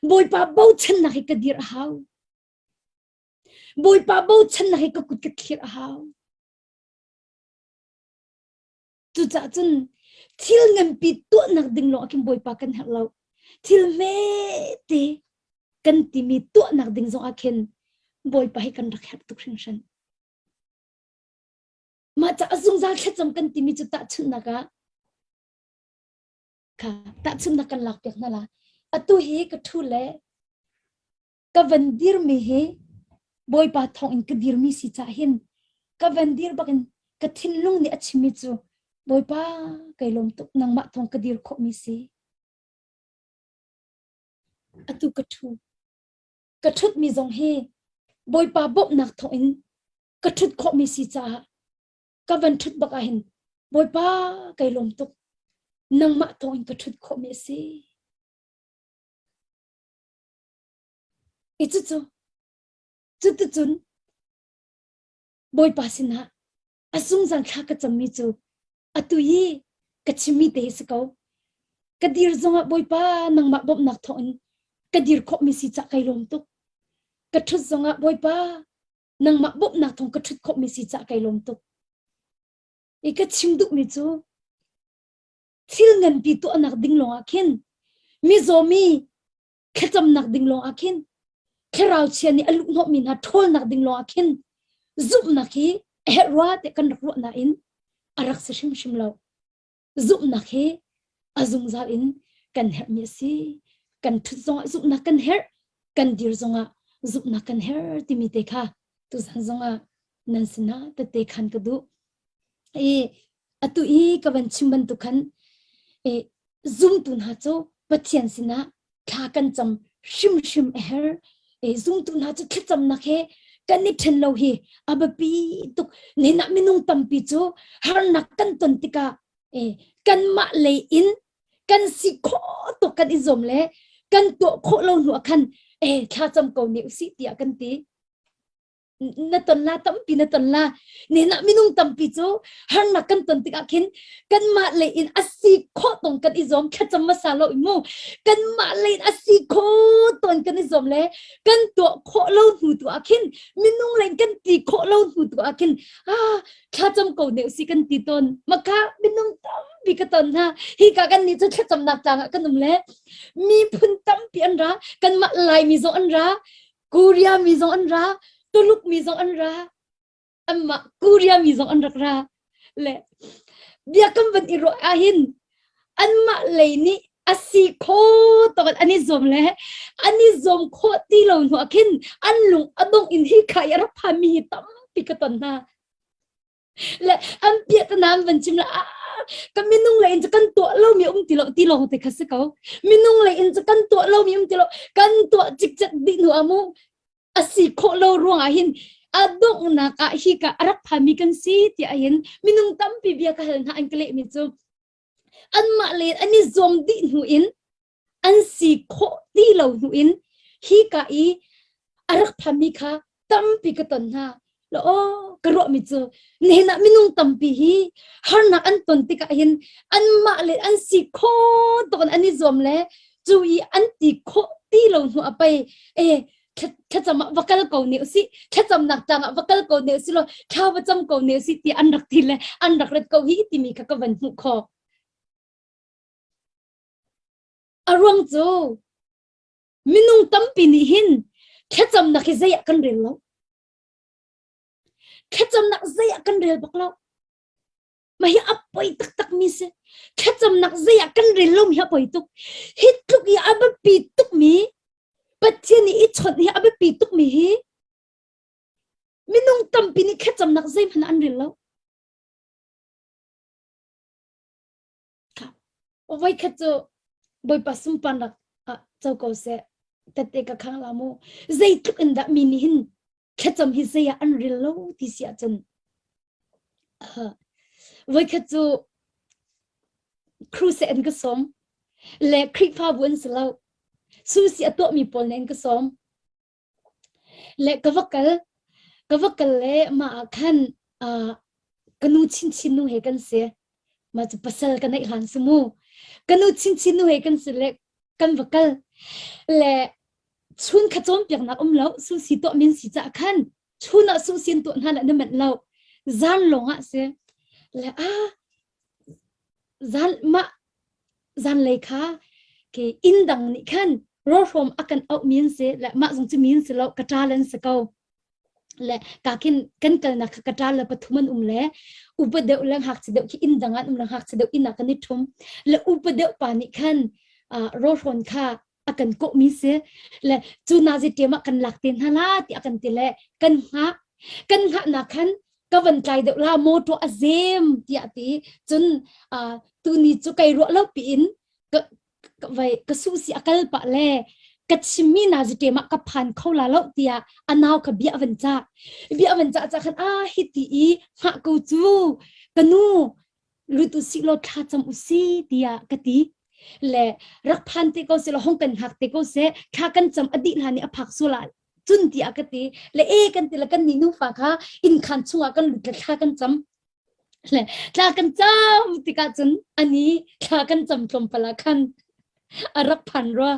Bawipa bochannak hi ka dir a hau. Bawipa bochannak hi ka kut ka thlir a hau. Cucaah cun thil nganpi tuahnak ding lawng ah khin Bawipa kan herh lo. Thil hmete kan timi tuahnak ding zong ah khin Bawipa hi kan rak herh tuk hringhran. Mah ca a zungzal thlacam kan timi cu tahchunhnak ah kha tahchunhnak kan lak piak hna la. Atu hi ka ṭhu le ka van dirmi hi Bawipa thawngin ka dirmi si cah hin ka van dir bakin ka thinlung nih a chimmi cu Bawipa kai lawm tuk nangmah thawng ka dir khawhmi si. Atu ka ṭhu. Ka ṭhutmi zong hi Bawipa bawmhnak thawngin ka ṭhut khawhmi si caah ka van ṭhut bak ah hin Bawipa kai lawm tuk nangmah thawngin ka ṭhut khawhmi a si. I cucu cuticun Bawipa sinah a zungzal thla ka cammi cu atu i ka chimmi te hi si ko. Ka dir zongah Bawipa nangmah bawmhnak thawngin ka dir khawhmi si cah kai lawm tuk. Ka ṭhut zongah Bawipa nangmah bawmhnak thawng ka ṭhut khawhmi si cah kai lawm tuk. I ka chim duhmi cu thil nganpi tuahnak ding lawngah khin mizaw mi thlacamnak ding lawngah khin thlarau chia nih a luhhnawhmi hna ṭhawlnak ding lawngah khin zumhnak hi a herh rua tiah kan rak ruah nain a rak si hrimhrim lo. Zumhnak hi a zungzal in kan herhmi a si. Kan ṭhut zongah zumhnak kan herh, kan dir zongah zumhnak kan herh timi te kha tuzan zongah nan sinah tette khan ka duh. I atu i ka van chim bantuk khan i zumtu hna cu Pathian sinah thla kan cam hrimhrim a herh. I zumtu hna cu thlacamnak he kan i ṭhen lo hi a biapi tuk. Nihin ah minung tampi cu harnak kan ton tikah e kanmah lei in kan si khawh tuk kan i zuam le kan tuah khawh lo hnu ah khan e thla cam ko ne usih tiah kan ti. Na ton la tampi na ton la nena minung tampi cu harnak kan ton tikah khin kanmah lei in a si khawh tong kan i zuam thlacam hmasa lo mu kanmah lei in a si khawh ton kan i zuam le kan tuah khawh lo hnu tu ah khin minung lei in kan ti khawh lo hnu tu ah khin ah thlacam ko ne usi kan ti ton maka minung tampi ka ton hna hi ka kan ni cu thlacamnak tlang ah kan um le miphun tampi an ra kanmah laimi zong an ra Korea mi zong an ra. Tuluk mi zong an ra. Anmah Korea mi zong an rak ra. Le bia kan van i ruah ahhin anmah lei nih a si kho tawk an i zuam le an i zuam khawh ti lo hnu ah khin an lung a dongh in hi kha i a rak phanmi hi tampi ka ton hna. Le an piahtana an van chim le ah ka minung lei in cu kan tuah lomi um ti lo ti lawng te kha si ko. Minung lei in cu kan tuah lomi um ti lo kan tuah cikcek dih hnu ah mu a si khawh lo ruangah hin a donghnak ah hika a rak phami kan si tiah hin minung tampi bia ka hal hna an ka lehmi cu anmah le an i zuam dih hnu in an si khawh ti lo hnu in hika i a rak phami kha tampi ka ton hna la aw ka ruahmi cu nihin ah minung tampi hi harnak an ton tikah hin anmah le an si khawh tuk in an i zuam le cu i an ti khawh ti lo hnu ah pei e thlacam ah va kal ko ne usih thlacamnak tang ah va kal ko ne usih law thla va cam ko ne usih ti an rak ti le an rak ret ko hi timi kha ka van hmuh khawh a ruang cu minung tampi nih hin thlacamnak hi zei ah kan rel lo Thlacamnak zei ah kan rel bak lo. Mah hi a poi taktak mi si. Thlacamnak zei ah kan rel lo mi hi a poi tuk. Hi tluk i a biapi tuk mi Pathian nih i chawnh hi a biapi tuk mi hi minung tampi nih thlacamnak zeihmanh an rel lo. Voikhat cu Bawipa sunparnak ah co ko seh. Tette ka khang la mu. Zeitluk in dah mi nih hin thlacam hi zei ah an rel lo ti si ahcun voikhat cu crusade an ka sawm le Khrihfabu an si lo susi a tuahmi pawl nih an ka sawm le ka va kal ka va kal le mah ah khan ka nu chinchin nu he kan si mah cu pasal ka neih hlan si mu ka nu chinchin nu he kan si le kan va kal le chun kha cawnpiaknak um lo susi tuah min si cah khan chun ah susi an tuah hna le na manh lo zan lawng ah si le a zan mah zan lei kha ke inn dang nih khan rawhrawm a kan auh min si le mah zong cu min si lo ka ṭa lan si ko le ka khin kan kalnak kha ka ṭa le pathum an um le upa deuh le ngakchia deuh khi inn dang an um le ngakchia deuh inn ah kan i ṭhum le upa deuh pa nih khan rawhrawn kha a kan kawhmi si le cu nazi ṭem ah kan lak te hna la tiah kan ti le kan hngah kan hngahnak khan ka van tlai deuh la motor a zem tiah ti cun tuni cu kai ruah lo piin ka vai ka su si a kal pah le ka chimmi nazi ṭem ah ka phan kho la lo tiah a nau kha bia van ca bia van ca ca khan a hi ti i hngah ko cu ka nu lut u sih law thla cam u si tiah ka ti le rak phan te ko seh law hong kan hngak te ko seh thla kan cam a dih hlan i a phak sual ah cun tiah ka ti le e kan ti le kan nih nufa kha inn khan chungah kan lut le thla kan cam le thla kan cam tikah cun ani thla kan cam tlawmpal ah khan a rak phan rua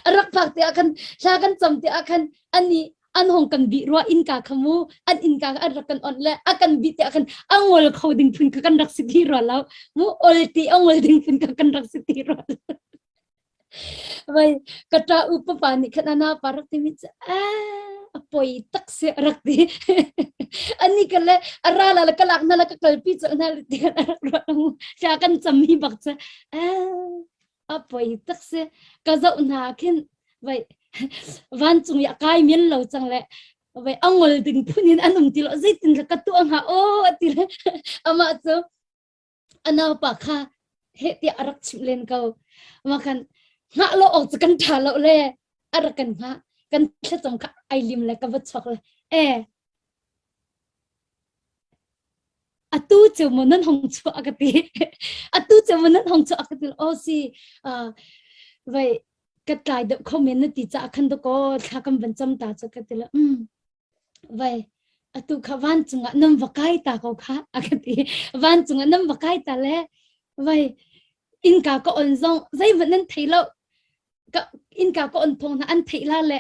a rak phak te ah khan thla kan cam te ah khan ani an hong kan bih rua innka kha mu an innka kha an rak kan on le a kan bih te ah khan a ngol kho ding phun kha kan rak si ti rua lo mu ol ti a ngol ding phun kha kan rak si ti rua lo vai ka ṭa u papa nih khan ana pa rak timi cu a poi tak si a rak ti ani ka le a ra la la ka lak na la ka kalpi cu na ti kan a rak ruah mu thla kan cam mi bak cu a poi tak si ka zoh hna khin vai vancung i a kai men lo cang le vai a ngol ding phun in an um ti lo zeitin ka tuah hnga aw ti le amah cu a naupa kha heh tiah a rak chimh len ko mah khan hngah lo awk cu kan ṭha lo le a rak kan hngah kan thlacam kha ai lim le ka va chuak le e atu cu maw nan hong chuah a ka ti atu cu maw nan hong chuah a ka ti aw si vai ka tlai deuh kho men na ti caah khan dakaw thla kan van cam ta cu ka ti le um vai atu kha vancung ah nan va kai ta ko kha a ka ti vancung ah nan va kai ta le vai innka ka on zong zeihmanh nan thei lo ka innka ka on thawng hna an theih la le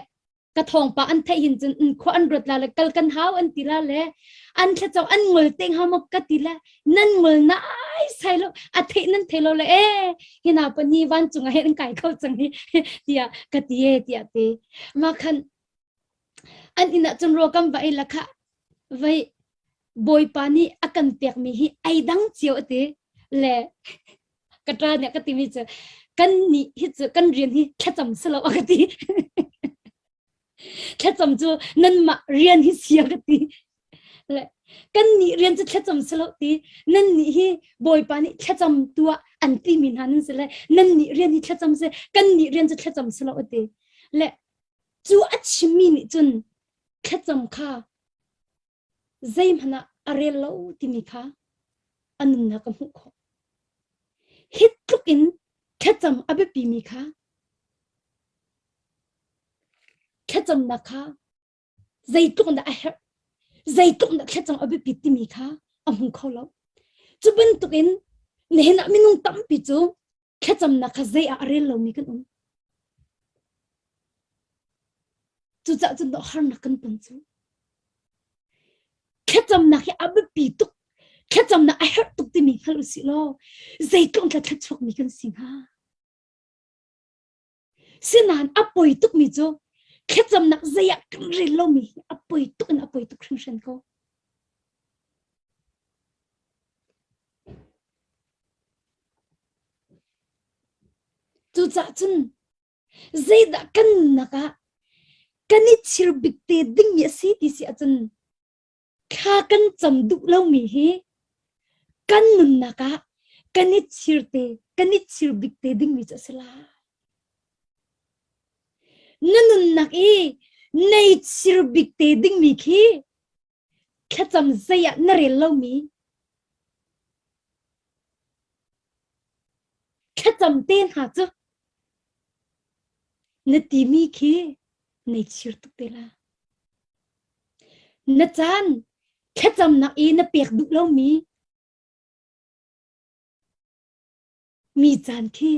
ka thawngpa an theih hin cun khua an ruat la le kal kan hau an ti la le an thlacau an ngol te hnga maw ka ti le nan ngol na ai sai lo a theih nan thei lo le e hina pa ni vancung ah hin an kai kho cang hi tiah ka ti e tiah ti ma khan. An inn ah cun rawl kan va ei la khah vei Bawipa nih a kan pekmi hi ei dang cio a ti le ka ṭa nih a ka timi cu kan nih hi cu kan rian hi thlacam si lo a ka ti. Thlacam cu nanmah rian hi si a ka ti. Le kan nih rian cu thlacam si lo ti nan nih hi Bawipa nih thlacam tuah an timi hna nan si le nan nih rian hi thlacam si kan nih rian cu thlacam si lo a ti. Le cu a chimmi nih cun thlacam kha zeihmanh ah a rel lo timi kha a nunnak a hmuh khawh. Hi tluk in thlacam a biapimi kha thlacamnak kha zeitluk in dah a herh, zeitluk in dah thlacam a biapit timi kha a hmu kho lo. Cu bantukin nihin ah minung tampi cu thlacamnak kha zei ah a rel lomi kan um. Cucaah cun harnak kan ton cu. Thlacamnak hi a biapi tuk. Thlacamnak a herh tuk timi hngal usih law zeitluk thla thlachuakmi kan si hnga. Sinain a poi tukmi cu thlacamnak zei ah kan rel lomi hi a poi tuk in a poi tuk hringhran ko. Cucaah cun zeidah kan nunnak ah kan i chir bik te dingmi a si ti si ahcun thla kan cam duh lomi hi kan nunnak ah kan i chir te kan i chir bik te dingmi cu a si lai. Na nunnak i nei chir bik te dingmi khi thlacam zei ah na rel lomi thlacam te hna cu na timi khi nei chir tuk te la. Na caan thlacamnak i na pek duh lomi mi caan khi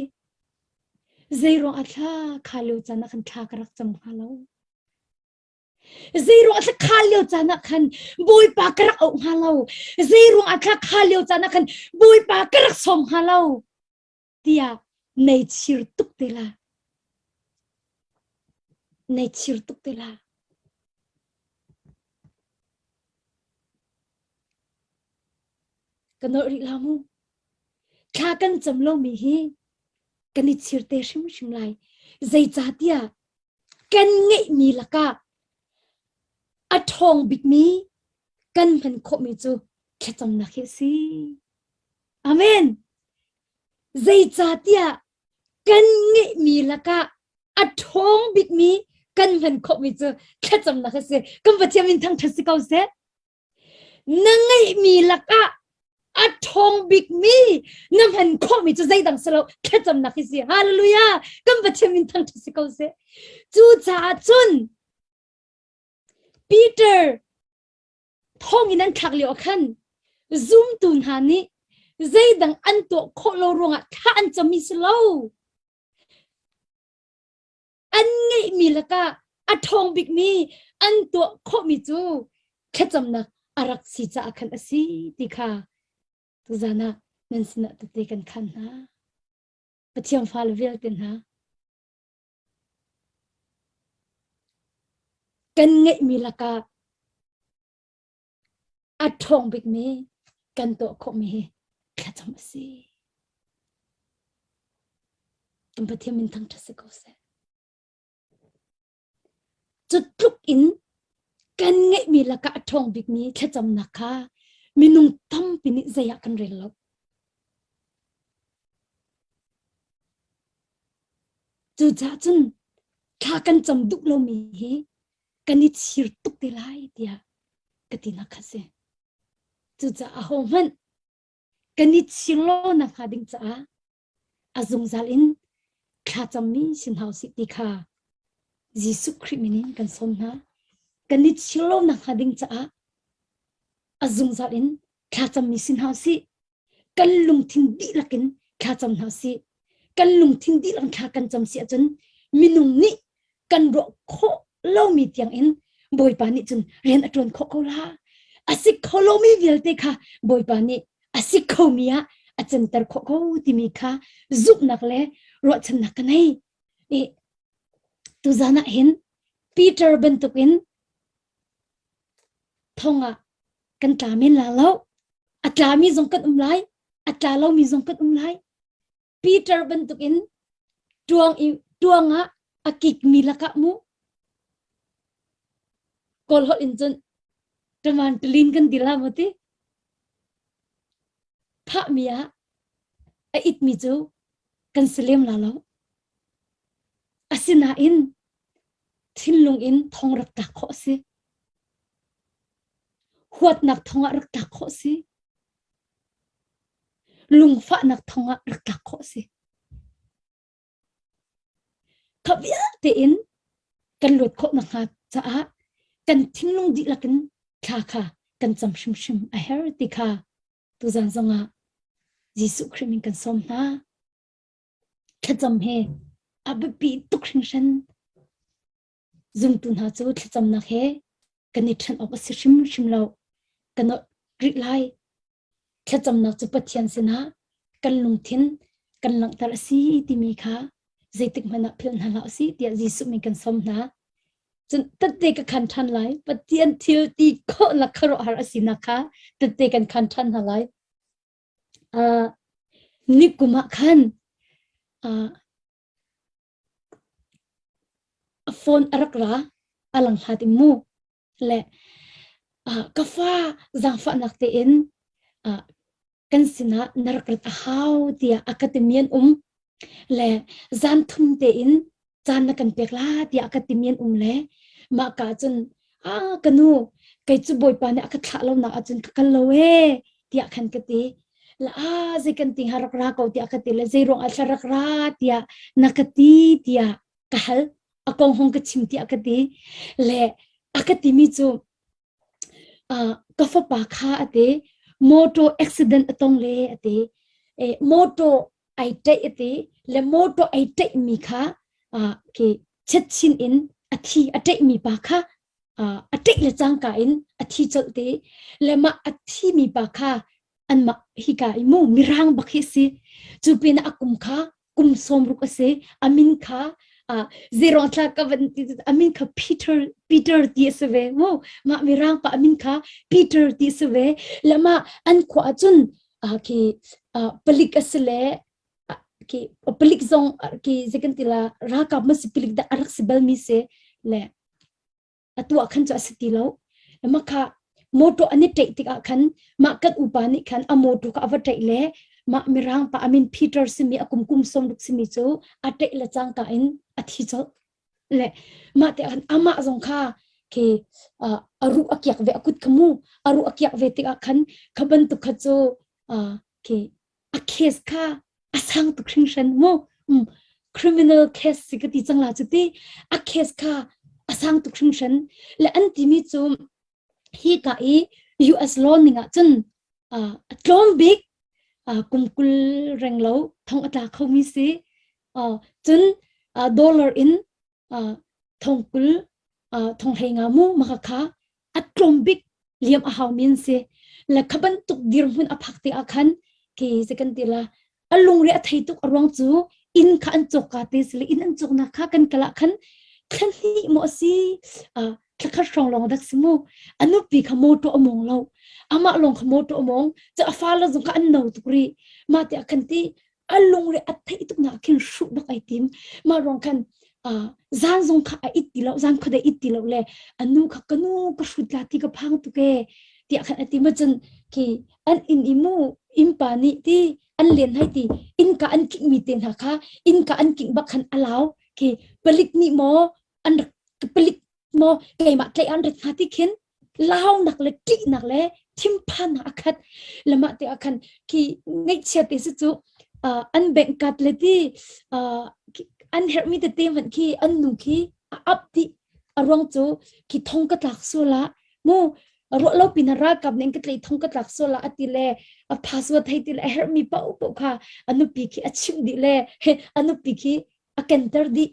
zeiruang ah thla kha lio caan ah khan thla ka rak cam hnga lo. Zeiruang ah thla kha lio caan ah khan Bawipa ka rak auh hnga lo. Zeiruang ah thla kha lio caan ah khan Bawipa ka rak sawm hnga lo. Tiah nei chir tuk te la. Nei chir tuk te la. Ka nolh rih la mu. Thla kan cam lomi hi kan i chir te hrimhrim lai. Zeicahtiah kan ngeihmi lakah a ṭhawng bikmi kan hman khawhmi cu thlacamnak hi a si. Amen. Zeicahtiah kan ngeihmi lakah a ṭhawng bikmi kan hman khawhmi cu thlacamnak a si. Kan Pathian min thangṭhat si ko seh. Na ngeihmi lakah a ṭhawng bikmi na hman khawhmi cu zeidang si lo thlacamnak hi si. Hallelujah! Kan Pathian min thangṭhat si ko seh. Cucaah cun Peter thonginn an thlak lio ah khan zumtu hna nih zeidang an tuah khawh lo ruangah thla an cammi si lo. An ngeihmi lakah a ṭhawng bikmi an tuah khawhmi cu thlacamnak a rak si caah khan a si ti kha tuzan ah nan sinah tete kan khan hna. Pathian fale vialte hna, kan ngeihmi lakah a ṭhawng bikmi kan tuah khawhmi hi thlacam a si. Kan Pathian min thangṭhat si ko seh. Cu tluk in kan ngeihmi lakah a ṭhawng bikmi thlacamnak kha minung tampi nih zei ah kan rel lo. Cucaah cun thla kan cam duh lomi hi kan i chir tuk te lai tiah ka tinak kha si. Cucaah ahohmanh kan i chir lo nakhnga ding caah a zungzal in thlacammi si hna usih ti kha Jesuh Khrih min in kan sawm hna. Kan i chir lo nakhnga ding caah a zungzal in thlacammi si hna usih. Kan lungthin dihlak in thlacam hna usih. Kan lungthin dihlak in thla kan cam si ahcun minung nih kan ruah khawh lomi tiang in Bawipa nih cun rian a ṭuan khawh ko la. A si kho lomi vialte kha Bawipa nih a si khomi ah a canter khawh ko timi kha zumhnak le ruahchannak ka nei. I tuzan ah hin Peter bantukin. Thong ah kan tla men la lo. A tlami zong kan um lai, a tla lomi zong kan um lai. Peter bantukin tuang i tuang ah a kikmi lakah mu Kawl holh in cun taman talin kan ti la mu ti. Phahmi ah a itmi cu kan si lem la lo. Asinain thinlung in thong rak tlak khawh a si. Huatnak thong ah rak tlak khawh a si. Lungfahnak thong ah rak tlak khawh a si. Kha vialte in kan luat khawh nakhnga caah kan thinlung dihlak in thla kha kan cam hrimhrim a herh ti kha tuzan zongah Jesuh Khrih min kan sawm hna. Thlacam he a biapi tuk hringhran. Zumtu hna cu thlacamnak he kan i ṭhen awk a si hrimhrim lo. Kan rih lai. Thlacamnak cu Pathian sinah kan lungthin kan langhter a si timi kha zeitik hmanh ah philh hna hlah usih tiah Jesuh min kan sawm hna. Cun tette ka khan ṭhan lai. Pathian thil ti khawhnak khuaruahhar a sinak kha tette kan khan ṭhan hna lai. Uh, nikum ah khan uh, a phone a rak ra a lang hlat in mu le uh, ka fa zaangfahnak tein uh, kan sinah na rak rat a hau tiah a ka timi an um le zan thum tein caan na kan pek la tiah a ka timi an um le mah ka cun ah ka nu kei cu bawipa nih a ka thlah lo nak ahcun ka kal lo ee tiah khan ka ti la a zei kan ti ha rak ra ko tiah ka ti le zei ruang ah thla rak ra tiah na ka ti tiah ka hal a kong hong ka chim tiah ka ti le a ka timi cu uh, ka fapa kha a ti motor accident a tong le a ti e, motor ai ṭaih a ti le motor ai ṭaih mi kha uh, ke chetchin in a thi a ṭaih mi pa kha uh, a ṭaih le cangka in a thi colh te le mah a thi mi pa kha anmah hika i mu mirang bak hi si cu pin a kum kha kum 60 a si a min kha uh, zero thla ka van a min kha Peter Peter ti a si ve mu mah mirang pa a min kha Peter ti a si ve le mah an khua ahcun uh, khi uh, palik a si le khi palik zong khi zeikan ti la ralkap ma si palik dah a rak si bal mi si le atu ah khan cu a si ti lo mah kha motor an i ṭeih tikah khan mah kan upa nih khan a motor kha a va ṭeih le mah mirang pa amin Peter simi a kum kum 60 simi cu a ṭeih le cangka in a thi colh le mah te khan amah zong kha khi a ruh a kiak ve a kut kha mu a ruh a kiak ve tikah khan kha bantuk kha cu khi a case kha a sang tuk hringhran mu um, criminal case si ka ti cang la cu ti a case kha a sang tuk hringhran le an timi cu hi ka i US law ning ah cun uh, a tlawm bik uh, kum kul reng lo thong a tla kho mi si uh, cun uh, dollar in uh, thong kul uh, thong hlei nga mu maka kha a tlawm bik liam a hau mi an si le kha bantuk dirhmun a phak te ah khan ke se kan ti la a lungre a thei tuk a ruang cu inn kha an cawk ka te sile inn an cawk nak kha kan kala khan thla hnih mo si uh, thla khat hrawng lawng dak si mu a nupi kha motor a mong lo amah lawng kha motor a mong cu a fa le zong kha an no tuk ri ma te a khan ti a lungre a theih tuk nak khin hruh bak ai tim mah ruang khan zan zong kha a it ti lo zan khuadei it ti lo le a nu kha ka nu ka hrut la ti ka phang tuk e tiah khan a ti ma cun khi an inn i mu innpa nih ti an len hai ti innka an kingh mi te hna kha innka an kingh bak khan a lau khi palik nih maw an rak palik maw keimah tlaih an rat hnga ti khin launak le ṭihnak le thinphannak a khat lamah te ah khan khi ngaihchia te si cu an bank card le ti an herhmi tete hmanh khi an nu khi a ap dih a ruang cu khi thong ka tlak sual ah mu ruah lo pin ralkap nih ka tlei thong ka tlak sual ah ati le a password hei ti le a herhmi paoh paoh kha a nupi khi a chimh dih le a nupi khi a kenter dih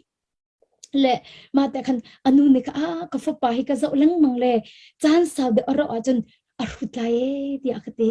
Le mah te khan a nu nih kha ah ka fapa hi ka zoh lengmang le caan sau deuh a rauh ahcun a hrut lai ee tiah a ka ti.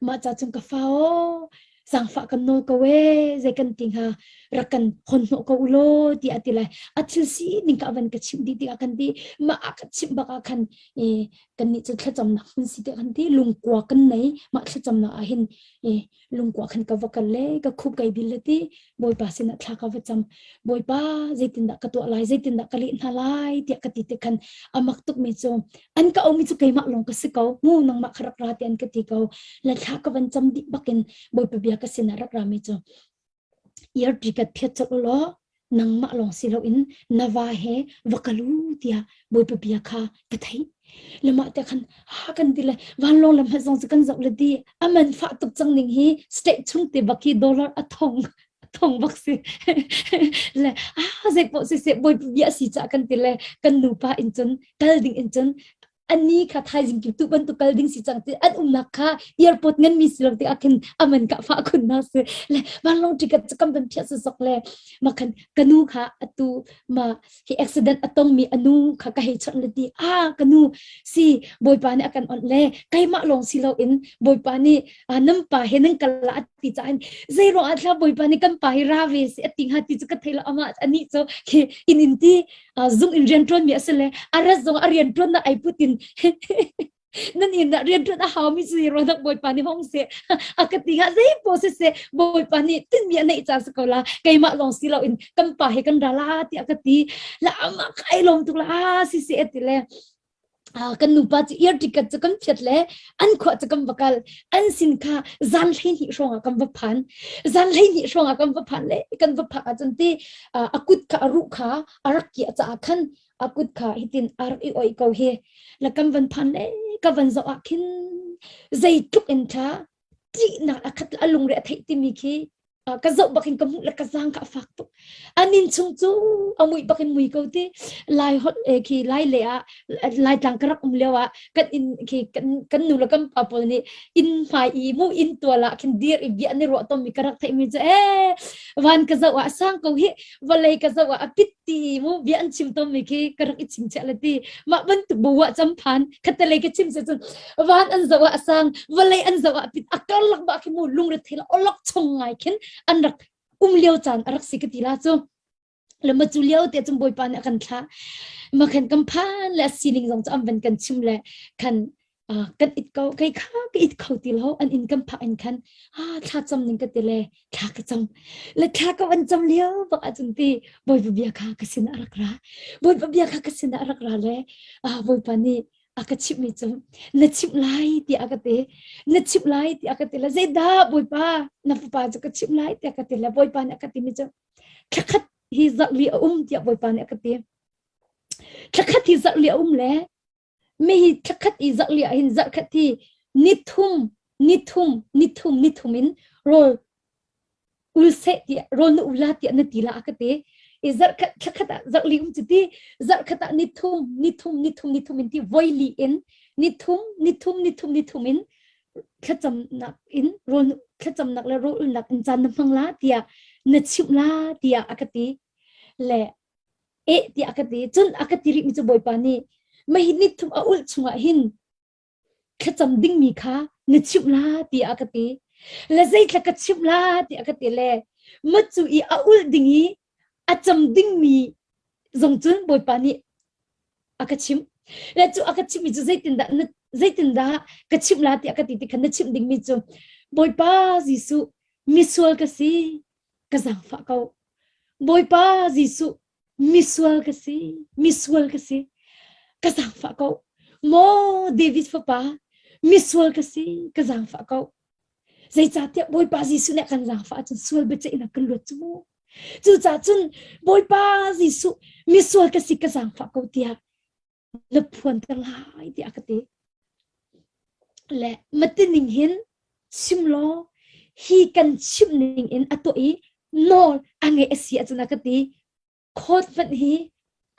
Mah ca cun ka fa aw. Zaangfah kan nawl ko ee, zei kan ti hnga, rak kan hon hnawh ko u law tiah a ti lai. A thil sining ka van ka chimh dih tikah kan ti, mah a ka chimh bak ah khan e, kannih cu thlacamnak hmun si tiah kan ti, lungkua kan nei, mah thlacamnak ah hin e, lungkua khan ka va kal le ka khup kai bil le ti Bawipa sinah thla ka va cam. Bawipa zeitindah ka tuah lai, zeitindah ka leh hna lai tiah ka ti tik khan a mak tukmi cu an ka aumi cu keimah lawng ka si ko. Mu nangmah kha rak ra ti an ka ti ko. Le thla ka van cam dih bakin Bawipa bia ka sinah rak rami cu ear ticket phiat colh u law nangmah lawng si loin na va he va kal u tiah Bawipa bia kha ka theih. Le mah te khan ha kan ti le vanlawng lam zong cu kan zoh le di a man fah tuk cang ning hi state chung te bak hi dollar a thong thong bak si le ah zei poh si se Bawipa bia si ca kan ti le kan nupa in cun kal ding in cun ani kha thaizing ki tu bantuk kal ding si cang ti an umnak kha airport ngan mi si lo ti akhin aman ka fa khun na si le vanlawng ticket chu kam ban phia su sok le makhan kanu kha atu ma hi accident atong mi anu kha ka hei chon le ti a kanu si boipa nih akan on le keimah lawng si lo in boipa nih nam pa he nan kal la ti cha in zei ruang ah thla boipa nih kan pa hi ra ve si ati nga ti chu ka thei lo ama ani chu khi in in ti zung in rian ṭuan mi a si le a rat zong a rian ṭuan nak ai putin nan in ah rian ṭuan a hau mi si ruanak bawipa nih hong se a ka ti nga zei po si se bawipa nih tin mi a neih ca si ko la keimah lawng si lo in kan pa he kan ra la tiah ka ti la ama kai lom tuk la si si ati le kan nupa cu ear ticket cu kan phiat le an khua cu kan va kal an sin kha zan 12 hrawng ah kan va phan zan 12 hrawng ah kan va phan le kan va phak ahcun ti a kut kha a ruh kha a rak kiah caah khan a kut kha hitin a rak i oih ko hi la kan van phan le ka van zoh ah khin zeitluk in tha ṭihnak a khat a lungre a theih timi khi ka zoh bakin ka hmuh le ka zang kha a fak tuk anin chung cu a mui bakin mui ko ti lai hot e khi lai le ah lai tlang ka rak um lio ah kan in khi kan kan nu le kan pa pawl nih inn hmai i mu inn tual ah khin dir i bia ni ruah tom mi ka rak theih mi cu e van ka zoh ah sang ko hi vawlei ka zoh ah a pit ti mu bia an chim tom mi khi ka rak i chim chia le ti mah bantuk buwa cham phan khatalei ka chim se cun van an zoh ah a sang vawlei an zoh ah pit a karlak ba khi mu lungre thil olok chung ngai khin an rak um lio caan a rak si ka ti la cu le ma cu lio te cun bawipa nih a kan thlah ma khan kan phan le sining zong cu an van kan chim le khan kan it ko kai kha ka it kho ti lo an in kan phak in khan ah thla cam ning ka ti le thla ka cam le thla ka van cam lio bak ahcun ti bawipa bia kha ka sin a rak ra bawipa bia kha ka sin a rak ra le ah bawipa nih a ka chimh mi cu na chimh lai tiah a ka ti na chimh lai tiah a ka ti le zeidah bawipa na fapa cu ka chimh lai tiah ka ti le bawipa nih a ka ti mi cu thlakhat hi zarh li a um tiah bawipa nih a ka ti thlakhat hi zarh li a um le mi hi thlakhat i zarh li ah hin zarhkhat hi nithum nithum nithum nithum in rawl ul seh tiah rawl na ula tiah na ti la a ka ti i zarhkhat thlakhat ah zarh li um cu ti zarhkhat ah nithum nithum nithum nithum in ti voi li in nithum nithum nithum nithum in thlacamnak in rawl thlacamnak le rawl ulnak in caan na hmang la tiah na chimh la tiah a ka ti le eh tiah a ka ti cun a ka ti rih mi cu bawipa nih mei nithum a ulh chungah hin thlacam dingmi kha na chimh la tiah a ka ti le zeithla ka chimh la tiah a ka ti le macu i a ulh ding i a cam dingmi zong cun bawipa nih a ka chimh le cu a ka chimhmi cu zeitindah na zeitindah ka chimh la tiah ka ti ti khan na chimh dingmi cu bawipa Jesuh misual ka si ka zaangfah ko bawipa Jesuh misual ka si misual ka si ka zaangfah ko maw David fapa misual ka si ka zaangfah ko zeicahtiah Bawipa Jesuh nih kan zaangfah ahcun sual biaceihnak kan luat cu mu cucaah cun Bawipa Jesuh misual ka si ka zaangfah ko tiah na phuanter lai tiah ka ti le matining hin chim law hi kan chimh ning in a tuah i nawl a ngeih a si ahcun a ka ti khawt hmanh hi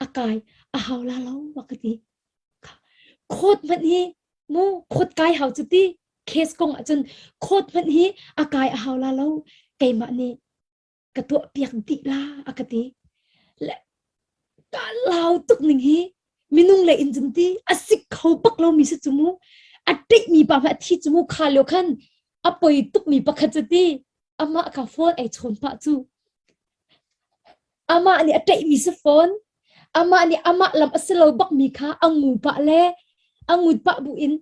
a kai a hau la lo a ka ti khawt hmanh hi mu khawt kai hau cu ti case kong ahcun khawt hmanh hi a kai a hau la lo keimah nih ka tuah piak dih la a ka ti le ka lau tuk ning hi minung le in zum ti a sik kho bak lo mi si cu mu a ṭih mi pa hmanh a thi cu mu kha lio khan a poi tuk mi pakhat cu ti. Amah kha phone ei chawn pah cu. Amah nih a ṭaihmi si fawn. Amah nih amah lam a si lo bakmi kha a ngu pah le a ngut pah buin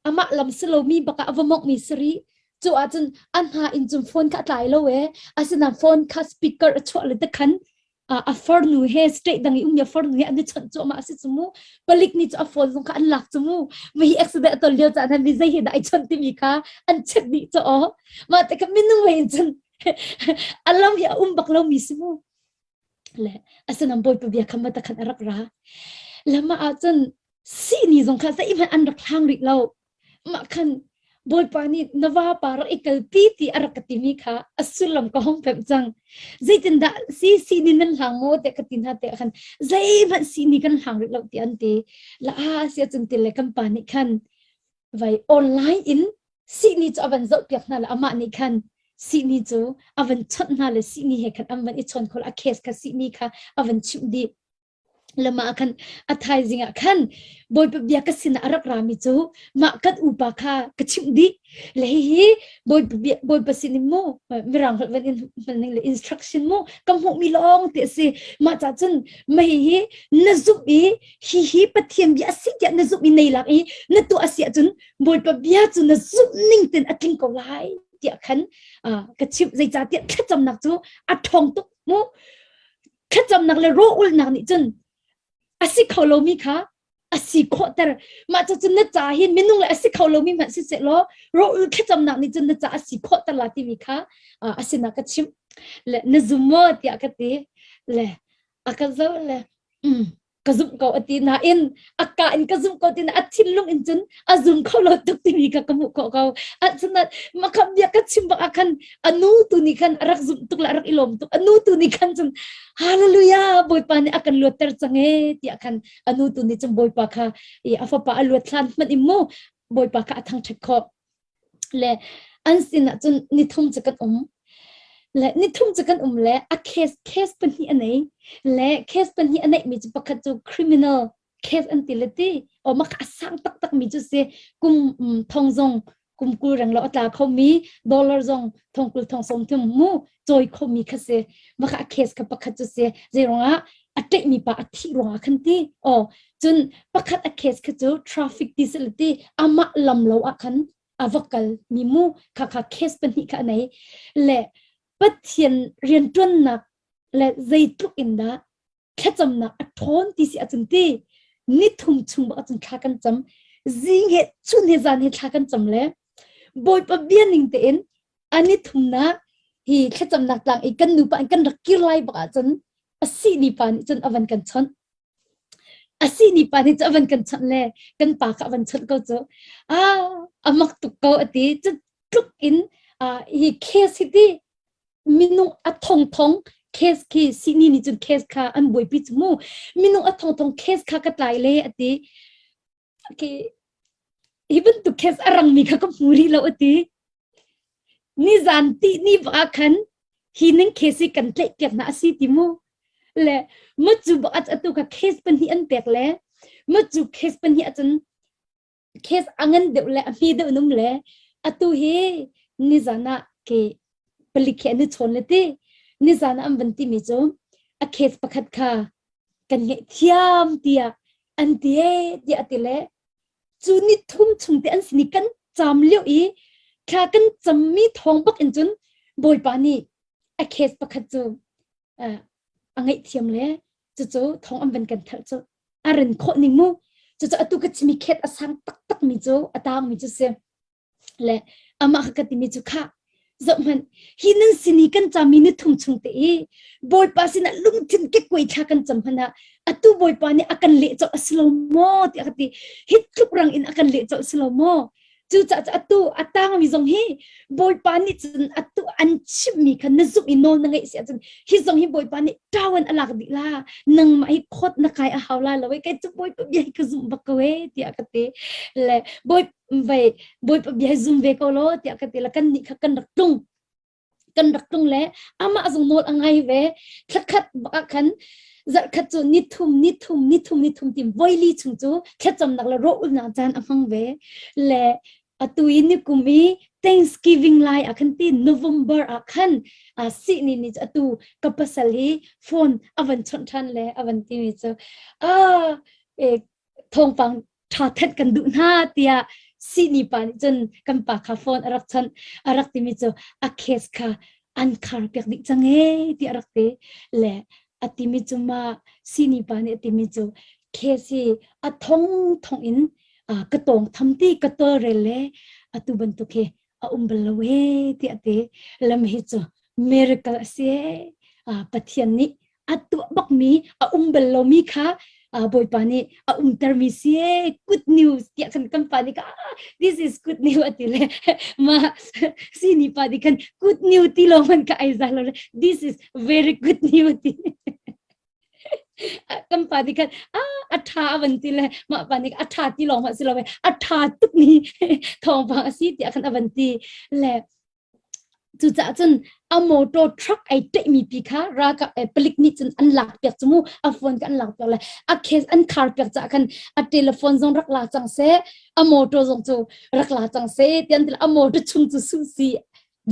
amah lam si lomi bak ah a va mawngmi si rih. Cu ahcun a hna in cun phone kha a tlai lo ee. Asinain phone kha speaker a chuah le te khan a farnu he state dang i ummi a farnu he an i chawnh cuahmah a si cu mu. Palik nih cu a phone zong kha an lak cu mu. Mah hi accident a ton lio caan han mi zei he dah ai chawnh timi kha an check dih cu aw. Mah te kha minung lei in cun a lam hi a um bak lomi si mu. Le asinain Bawipa bia kha mata khan a rak ra. Lama ah cun sihni zong kha zeihmanh an rak hlang rih lo. Mah khan Bawipa nih na vapa rak i kalpi ti a rak ka timi kha a sullam ka hong pemh cang. Zeitindah si sihni nan hlang maw tiah ka ti hna tiah khan zeihmanh sihni kan hlang rih lo ti an ti. La a si ahcun ti le kan pa nih khan vai online in sihni cu a van zohpiak hna le amah nih khan sihni cu a van chawnh hna le sihni he khan an van i chawn kho a case kha sihni kha a van chimh dih. Lama ah khan a thaizing ah khan Bawipa bia ka sinah a rak rami cu mah kan upa kha ka chimh dih. Le hihi Bawipa bia Bawipa sin in mu mirang holh van in hman ning le instruction mu ka hmuhmi lawng ti a si. Mah ca cun mah hihi na zumh i hihi Pathian bia a si tiah na zumh i nei lak i na tuah a si ahcun Bawipa bia cu na zumh ning ten a tling ko lai tiah khan ka chimh. Zeicahtiah thlacamnak cu a ṭhawng tuk mu. Thlacamnak le rawlulhnak nih cun a si kho lomi kha a si khawhter. Mah cucu na ca hi minung le a si kho lomi hmanh siseh law rawlulh thlacamnak nih cun na ca a si khawhter la timi kha a sinah ka chimh. Le na zum maw tiah ka ti. Le a ka zoh le mm, ka zumh ko a ti nain a ka in ka zumh ko ti na a thinlung in cun a zum kho lo tuk timi kha ka hmuh khawh ko. Asinain mah bia ka chim bak ah khan a nu tu nih khan a rak zumh tuk le a rak i lawm tuk. A nu tu nih khan cun hallelujah Bawipa nih a kan luatter cang ee tiah khan a nu tu nih cun Bawipa kha i a fapa a luat hlan hmanh in mu Bawipa kha a thangṭhat khawh. Le an sinah cun nithum cu kan um. Le nithum cu kan um le a case case pahnih a nei. Le case pahnih a neihmi cu pakhat cu criminal case an ti le ti. O mah kha a sang taktak mi cu si kum thong zong kum 20 reng lo a tla khomi dollar zong thong 20 thong som thum mu cawi khomi kha si. Mah kha a case kha pakhat cu si. Zeiruangah a ṭeihmi pa a thih ruangah khan ti. O cun pakhat a case kha cu traffic ti si le ti amah lam lo ah khan a va kal mi mu kha kha case pahnih kha a nei le Pathian rianṭuannak le zeitluk in dah thlacamnak a ṭhawn ti si ahcun ti nithum chung bak ahcun thla kan cam zing he chun he zan he thla kan cam le Bawipa bia ning tein a nithumnak hi thlacamnak tlang i kan nupa in kan rak kir lai bak ahcun a si ni pa nih cun a van kan chawnh A si ni pa nih cu a van kan chawnh le kan pa kha a van chawnh ko cu. Ah, a mak tuk ko a ti. Cu tluk in ah, hi case hi ti minung a thongthong case khi sihni nih cun case kha an buaipi cu mu. Minung a thongthong case kha ka tlai le a ti. Okay. Hi bantuk case a rangmi kha ka hmu rih lo a ti. Nizan tih ni bak ah khan hi ning case hi kan tlaihpiak hna a si ti mu. Le macu bak ah atu kha case pahnih an pek le macu case pahnih ahcun case a ngan deuh le a hme deuh num le atu hi nizan ah ke palik he an i chawn le ti nizan ah an van timi cu a case pakhat kha kan ngaihthiam tiah an ti ee tiah a ti le cu ni thum chung te an sin i kan caam lio i thla kan cammi thawng bak in cun Bawipa nih a case pakhat cu a ngaihthiam le cucu thawng an van kan thalh cu a ren khawh ning mu cucu atu ka chimi khet a sang taktak mi cu a tang mi cu si Le amah kha ka timi cu khah, zohhmanh, hi nan sin i kan cami ni thum chung te i Bawipa sinah lungthin kekkuai thla kan cam hmanh ah atu Bawipa nih a kan leh colh a si lo maw tiah ka ti. Hi tluk rang in a kan leh colh si lo maw? Cucaah cu atu a tangmi zong hi Bawipa nih cun atu an chimhmi kha na zumh i nawl na ngeih si ahcun hi zong hi Bawipa nih ṭawan a lak dih la nangmah hi khawt na kai a hau la lo e kei cu Bawipa bia hi ka zumh bak ko e tiah ka ti. Le Bawipa vai Bawipa bia hi zum ve ko law tiah ka ti le kan nih kha kan rak tlung kan rak tlung le amah zong nawl a ngai ve thlakhat bak ah khan zarhkhat cu ni thum ni thum ni thum ni thum tim voili chung cu thlacamnak le rawh ulnak caan a hmang ve le. Atu i nikum i Thanksgiving lai ah khan ti November ah khan sihni nih atu ka pasal hi phone a van chawnh ṭhan le a van timi cu ah thawngpang ṭha thanh kan duh hna tiah sihni pa nih cun kan pa kha phone a rak chawnh a rak timi cu a case kha an khar piak dih cang ee tiah a rak ti le a timi cu ma sihni pa nih a timi cu case hi a thong thong in ka tawng tham ti ka tawlrel le atu bantuk hi a um bal lo ee tiah ti lam hi cu miracle a si ee Pathian nih a tuah bakmi a um bal lomi kha Bawipa nih a umtermi si ee good news tiah khan kan pa nih ka this is good news ati le ma sini pa nih khan good news ti lo man ka ai za lo le this is very good news ti Kan pa nih khan a ṭha a van ti le mah pa nih a ṭha ti lawng hmanh si lo a ṭha tuk ni thawngpang a si tiah khan a van ti le cucaah cun a motor truck ai ṭeihmi pi kha ralkap palik nih cun an lak piak cu mu a phone kha an lak piak le a case an khar piak caah khan a telephone zong rak la cang seh a motor zong cu rak la cang seh tian ti a motor chung cu su si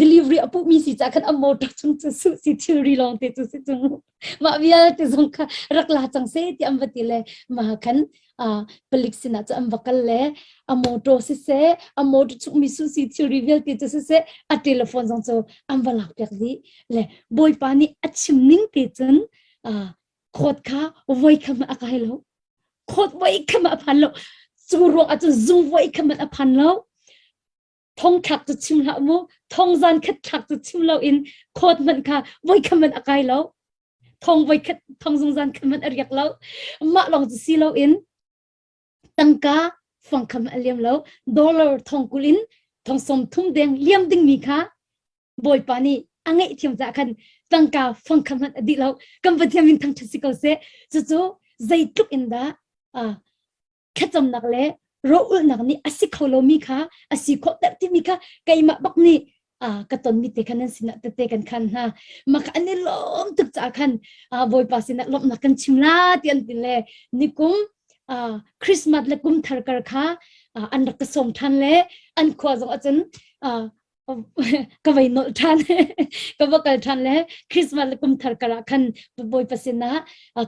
delivery a puhmi si caah khan a motor chung cu su si thilri lawng te cu si cu mah vialte zong kha rak la cang seh ti an va ti le mah khan palik sinah cu an va kal le a motor siseh a motor chung mi su si thilri vialte cu siseh a telephone zong cu an va lak piak dih le bawipa nih a chim ning te cun khawt kha voi kham a kai lo khawt voi kham a phan lo cu ruang ah cun zung voi kham a phan lo Thong thlak cu chim hlah mu, thong zan khat thlak cu chim loin khawt hmanh kha voi khat hmanh a kai lo. Thong voi khat thong zung zan khat hmanh a riak lo. Mah lawng cu si loin tangka fang kha hmanh a liam lo. Dollar thong kul in thong som thum deng liam dingmi kha Bawipa nih a ngaihthiam caah khan tangka fang kha hmanh a dih lo. Kan Pathian min thangṭhat si ko seh. Cucu zeitluk in dah thlacamnak le rawlulhnak nih a si kho lomi kha a si khawh ter timi kha keimah bak nih ka tonmi te khan nan sinah tete kan khan hna maka an i lawm tuk caah khan bawipa sinah lawmhnak kan chim la ti an ti le nikum Christmas le kum thar kar kha an rak ka sawm than le an khua zong ahcun ka vei nolh ṭhan ka va kal ṭhan le Christmas le kum thar kar ah khan Bawipa sinah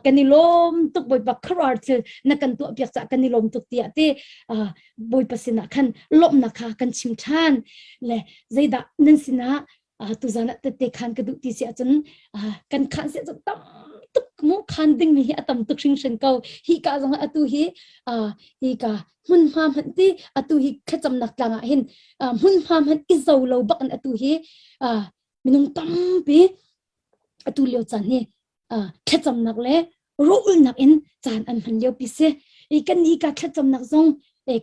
kan i lawm tuk Bawipa khuaruahhar thil na kan tuah piak caah kan i lawm tuk tiah ti Bawipa sinah khan lawmhnak kha kan chim ṭhan le zeidah nan sinah tuzan ah tette khan ka duh ti si ahcun kan khan si ahcun tam tuk mu khan dingmi hi a tam tuk hringhran ko hi ka zong atu hi hi ka hmunhma hmanh ti atu hi thlacamnak tlang ah hin hmunhma hmanh i zo lo bak in atu hi minung tampi atu lio caan hi thlacamnak le rawlulnak in caan an hman lio pi si i kan i ka thlacamnak zong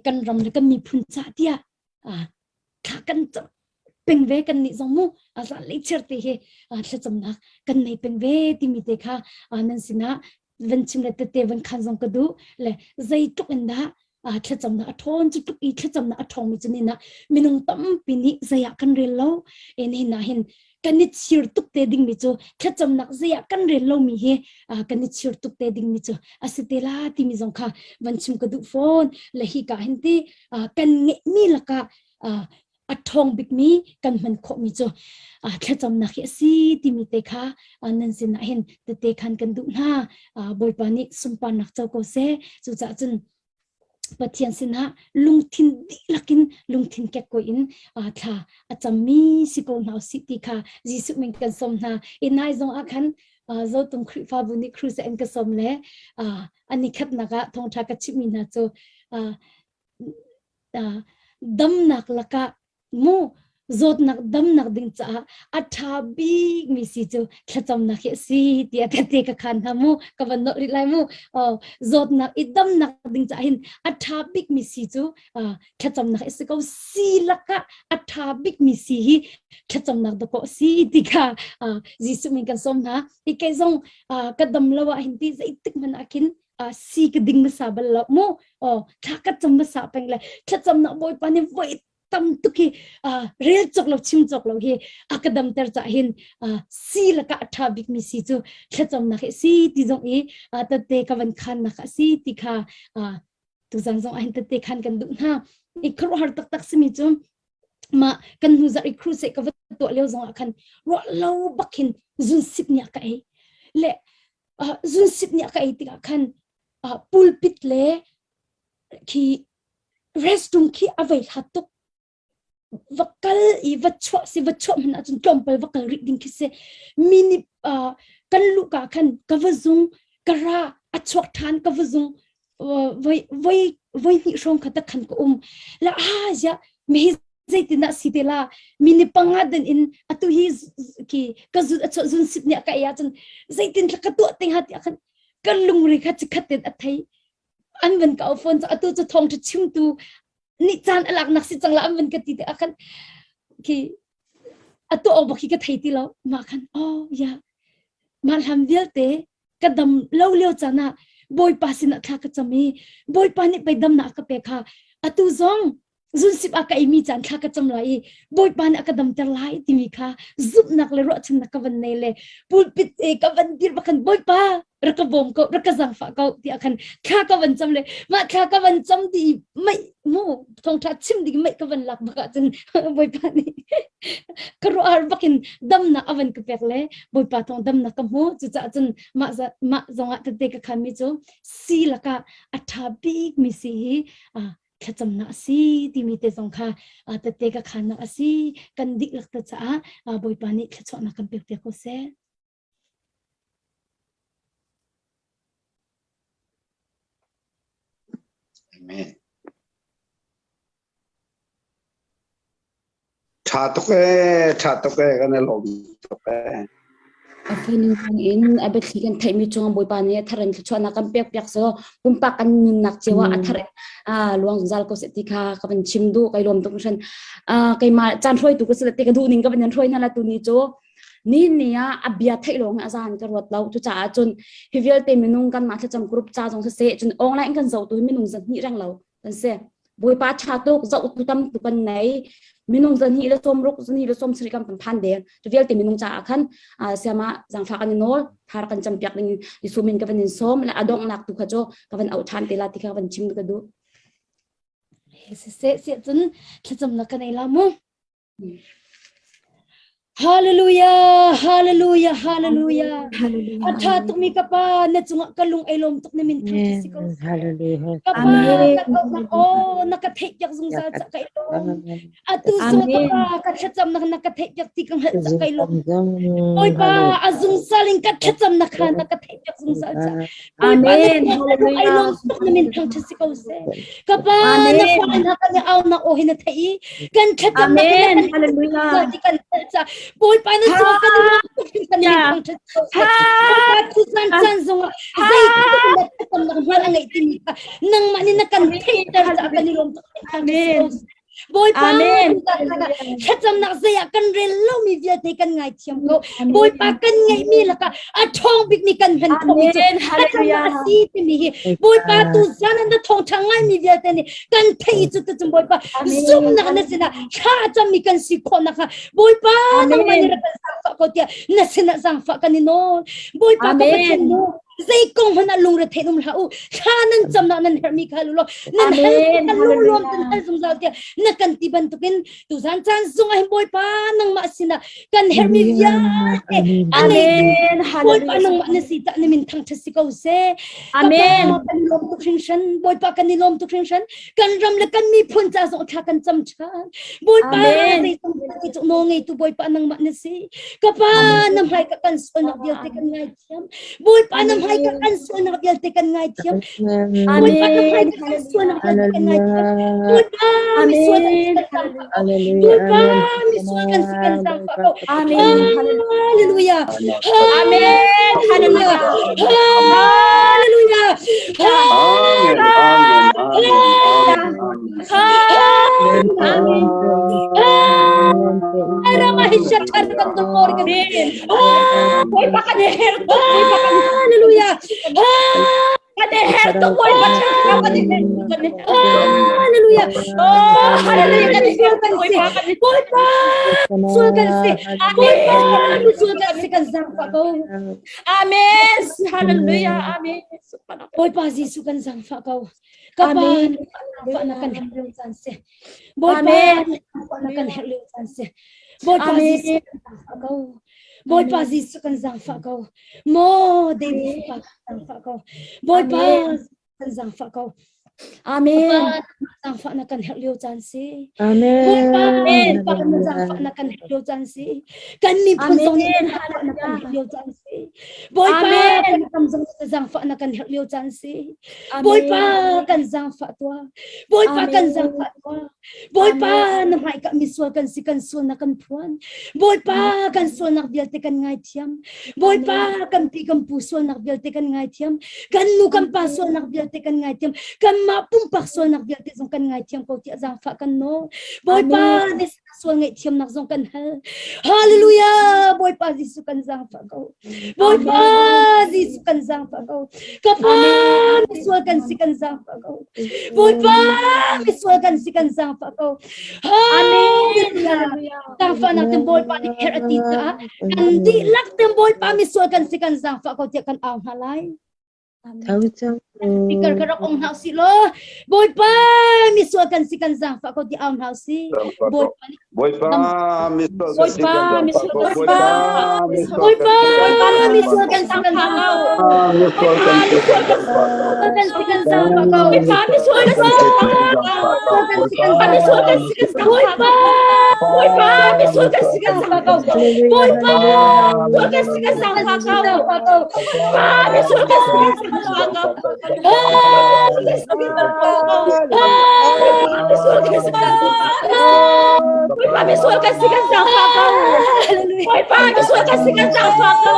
kan ram le kan miphun ca tiah thla kan cam peng ve kan nih zong mu zan le chir te hi thlacamnak kan nei peng ve timi te kha nan sinah van chim le tete van khan zong ka duh le zeitluk in dah thlacamnak a ṭhawn cu tluk i thlacamnak a ṭhawngmi cu nina minung tampi nih zei ah kan rel lo e nihin ah hin kan i chir tuk te dingmi cu thlacamnak zei ah kan rel lomi hi kan i chir tuk te dingmi cu a si te la timi zong kha van chim ka duh fawn le hi ka hin ti kan ngeihmi lakah a ṭhawng bikmi kan hman khawhmi cu thlacamnak hi a si timi te kha nan sinah hin tete khan kan duh hna Bawipa nih sunparnak co ko seh cucaah cun Pathian sinah lungthin dihlak in lungthin kekkuai in thla a cammi si ko hna usih ti kha Jesuh min kan sawm hna. I nai zong ah khan Zotung Khrihfabu nih crusade an ka sawm le an i khatnak ah thawngṭha ka chimhmi hna cu damnak lakah mu zawtnak damnak ding caah a ṭha bikmi si cu thlacamnak hi a si tiah tete ka khan hna mu ka van nolh rih lai mu zawtnak i damnak ding caah hin a ṭha bikmi si cu thlacamnak hi a si ko si lakah a ṭha bikmi si hi thlacamnak dakaw a si ti kha Jesuh min kan sawm hna i kei zong ka dam lo ah hin ti zeitik hmanh ah khin si ka ding hmasa bal lo mu oh thla ka cam hmasa peng le thlacamnak bawipa nih voi tam tuk hi rel cawk lo chim cawk lo hi a ka damter ca hin si laka a ṭha bikmi si cu thlacamnak hi si ti zong i tatte ka van khannak a si ti kha. Tuzan zong ahin tete khan kan duh hna. I khuaruahhar taktak simi cu mah kan hnu zarh i crusade ka va tuah lio zong ah khan ruah lo bak hin zun sip nih a ka ei. Le uh, zun sip nih a ka ei tikah khan uh, pulpit le khi restroom khi a vei hlat tuk va kal i va chuah si va chuah hmanh ahcun tlawmpal va kal rih ding khi si mi nih uh, kan luhka khan ka va zung ka ra a chuak ṭhan ka va zung voi voi voi hnih hrawng kha tak khan ka um la ah ya mi hi zeitin ah si te la mi ni panga den in atu hi ki ka zun a chuah zun sip nih ka ei ahcun zeitin ka tuah ting ha ti khan kan lungri kha chikhat ten a thei an van ka phone atu cu thong ṭha chimtu nih caan a laknak si cang la an van ka ti te ah khan khi a tuah awk bak hi ka thei ti lo mah khan oh ya mah hlam vialte ka dam lo lio caan ah bawipa sinah thla ka cam i bawipa nih pei damnak ka pe kha atu zong zunsip a ka eimi caan thla ka cam lai i bawipa nih a ka damter lai timi kha zumhnak le ruahchannak ka van nei le pulpit e ka van dir bakhan bawipa rak ka bawm ko rak ka zaangfah ko tiah khan thla ka van cam le mah thla ka van cam di mei mu thawngtha chim ding mei ka van lak bak ahcun bawipa nih ka ruah bakin damnak a van ka pek le bawipa thawng damnak ka hmu cucaah cun mah mah zongah tete ka khan mi cu si lakah a tha bik mi si hi thlacamnak a si timi te zong kha tete ka khannak a si kan dihlak te caah bawipa nih thluachuahnak kan pek piak ko seh. Amen. Ṭha tuk ee, ṭha tuk ee, kan i lawm tuk ee. A fanu in a biathli kan theihmi cungah Bawipa nih a thar in thluachuahnak kan pek piak so pumpak kan nunnak cio ah a thar in luang zungzal ko seh ti kha ka van chim duh kai lawm tuk hran keimah caan hruaitu ka si le ti ka duh ning ka van in hruai hna la tu ni cu nihin ni ah a bia theih lawng a zan ka ruat lo cucaah cun hi vialte minung kanmah thlacam group ca zong siseh cun online kan zoh tu hi minung zan hnih reng lo kan si Bawipa ṭha tuk zoh tu tam tu kan nei minung zan hnih le sawm ruk zan hnih le sawm sarih kan kan phan deng cu vialte minung caah khan siama zangfah kan i nawl thar kan campiak ding Jesuh min ka van in sawm le a donghnak tu kha cu ka van auh ṭhan te la ti kha ka van chim ka duh Siseh siah cun thlacamnak kan ei la mu. Hallelujah, hallelujah, hallelujah. A ṭha tukmi ka pa na cungah ka lung ei lawm tuk na min thang si ko. Ka pa kan auhnak aw na ka theih piak zungzal ca ka i lawm. Atu zong ka pa ka thlacamnak na ka theih piak ti ka hngalh ca ka i lawm. Bawipa a zungzal in ka thlacamnak kha na ka theih piak zungzal ca. Bawipa na lung ei lawm tuk na min thang si ko seh. Ka pa na fa hna kan i aunak aw hi na theih i kan thlacamnak Amen. na Hallelujah. ti kan theih ca Bawipa na cung kan i lawm tuk kan i thang ṭhat ko seh. Bawipa tuzan caan zongah zeitluk na thlacamnak hmal a ngeih timi kha nangmah nih na kan theihter caah kan i lawm tuk Amen. Bawipa Amen. thlacamnak zei ah kan rel lomi vialte kan ngaithiam ko. Bawipa kan ngeihmi lakah a ṭhawng bikmi kan hman khawhmi cu Amen. thlacamnak a Hallelujah. si timi hi Bawipa tu zan na thawngṭha ngaimi vialte nih kan theih cu tucun Bawipa Amen. zumhnak na sinah thla a cammi kan si khawhnak kha Bawipa nangmah nih Amen. rak kan zaangfah ko tiah na sinah zaangfah kan i nawl. Bawipa ka Amen. Pathian nu zei kong hmanh ah lungre thein um hlah u thla nan camnak nan herhmi kha lu law nan hal Amen. kan lungluam kan Hallelujah. hal zungzal tiah na kan ti bantukin tuzan caan zung ah hin Bawipa nangmah sinah kan herhmi vialte a ngeitu Amen. Bawipa Hallelujah. nangmah na si tah na min thangṭhat si ko seh ka pa Amen. kan i lawm tuk hringhran Bawipa kan i lawm tuk hringhran kan ram le kan miphun ca zong thla kan cam ṭhan Bawipa Amen. zeizong vialte cu nawl ngeitu Bawipa nangmah na si ka pa na hmai ka kan sualnak vialte kan ngaithiam Bawipa na hmai ka kan sualnak vialte kan ngaithiam Bawipa na hmai Amen. ka kan sualnak vialte kan ngaithiam Bawipa misual kan si Amen. kan zaangfah ko Bawipa misual kan si kan zaangfah ko Amen. Hallelujah Amen. Hallelujah Hallelujah. Hallelujah Amen. Amen. Amen. Amen. Amen. Bawipa kan i her tuk. Bawipa kan Hallelujah. kan i her tuk. Bawipa kan i her tuk. Kan i Hallelujah. Oh, hallelujah. Kan i her Kan tuk. si. Bawipa kan i Bawipa sual kan si. Bawipa misual kan si kan zaangfah ko. Amen. Hallelujah. Amen. Bawipa Jesuh kan zaangfah ko. Ka Pa zaangfahnak kan herh lio caan si. Bawipa zaangfahnak kan herh lio caan si. Bawipa Jesuh kan zaangfah ko. Bawipa Jesuh kan zaangfah ko. Maw David fapa kan zaangfah ko. Bawipa kan zaangfah ko. Amen. Zaangfahnak kan herh lio caan si. Amen. Bawipa Bawipa zaangfahnak kan herh lio caan si. Kan miphun zong nih zaangfahnak kan herh lio caan si. Bawipa kan ram zong nih zaangfahnak kan herh lio caan si. Bawipa kan zaangfah tuah. Bawipa kan zaangfah tuah. Bawipa na hmaika misual kan si kan sualnak kan phuan. Bawipa kan sualnak vialte kan ngaithiam. Bawipa kan pi kan pu sualnak vialte kan ngaithiam. Kan nu kan pa sualnak vialte kan ngaithiam. Kanmah pumpak sualnak vialte zong kan ngaithiam ko tiah zaangfah kan nawl. Bawipa na sual ngaihthiamnak zong kan hal. Hallelujah! Bawipa Jesuh kan zaangfah ko. Bawipa Jesuh kan zaangfah ko. Ka pa misual kan si kan zaangfah ko. Bawipa misual kan si kan zaangfah ko. Hallelujah! Zaangfahnak tin Bawipa nih herh a ti caah kan dihlak tin Bawipa misual kan si kan zaangfah ko tiah kan au hna lai. Tho cang Speaker ka rak ong hna usih law Bawipa misual kan si kan zaangfah ko ti au hna usih. Bawipa nih Bawipa misual kan si kan zaangfah ko. Bawipa misual kan si kan zaangfah ko. Misual kan si kan zaangfah ko. Kan si kan zaangfah ko. Bawipa misual kan si kan si kan misual kan si kan Bawipa Bawipa misual kan si kan zaangfah ko. Bawipa misual kan si kan zaangfah ko. Pa misual kan si kan zaangfah ko. Bawipa misual kan si kan zaangfah ko. Bawipa misual kan si kan zaangfah ko.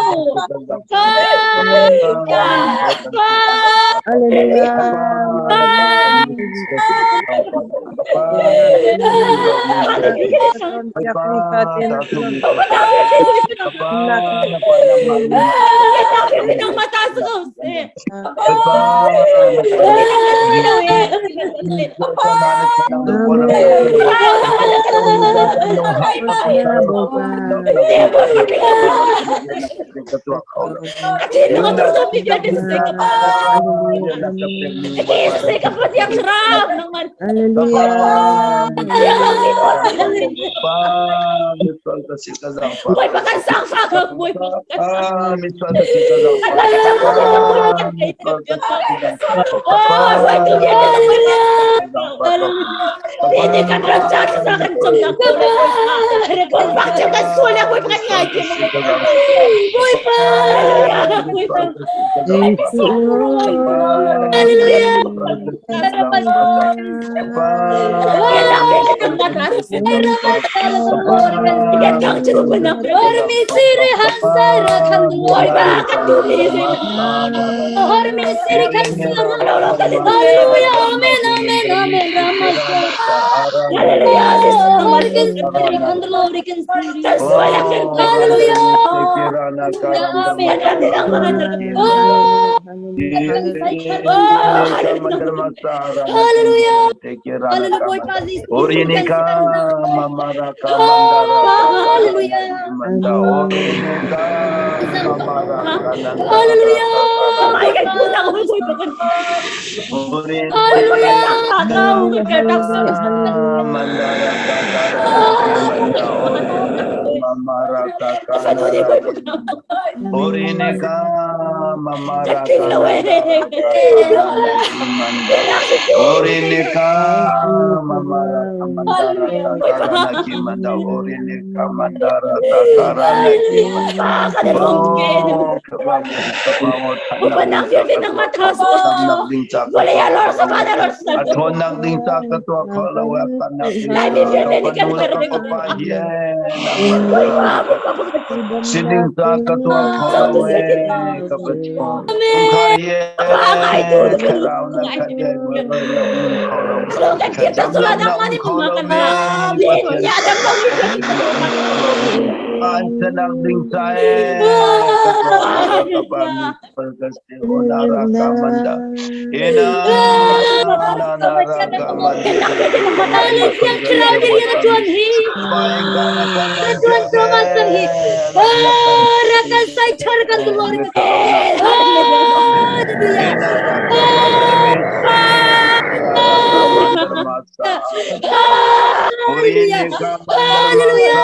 Hallelujah. Hallelujah.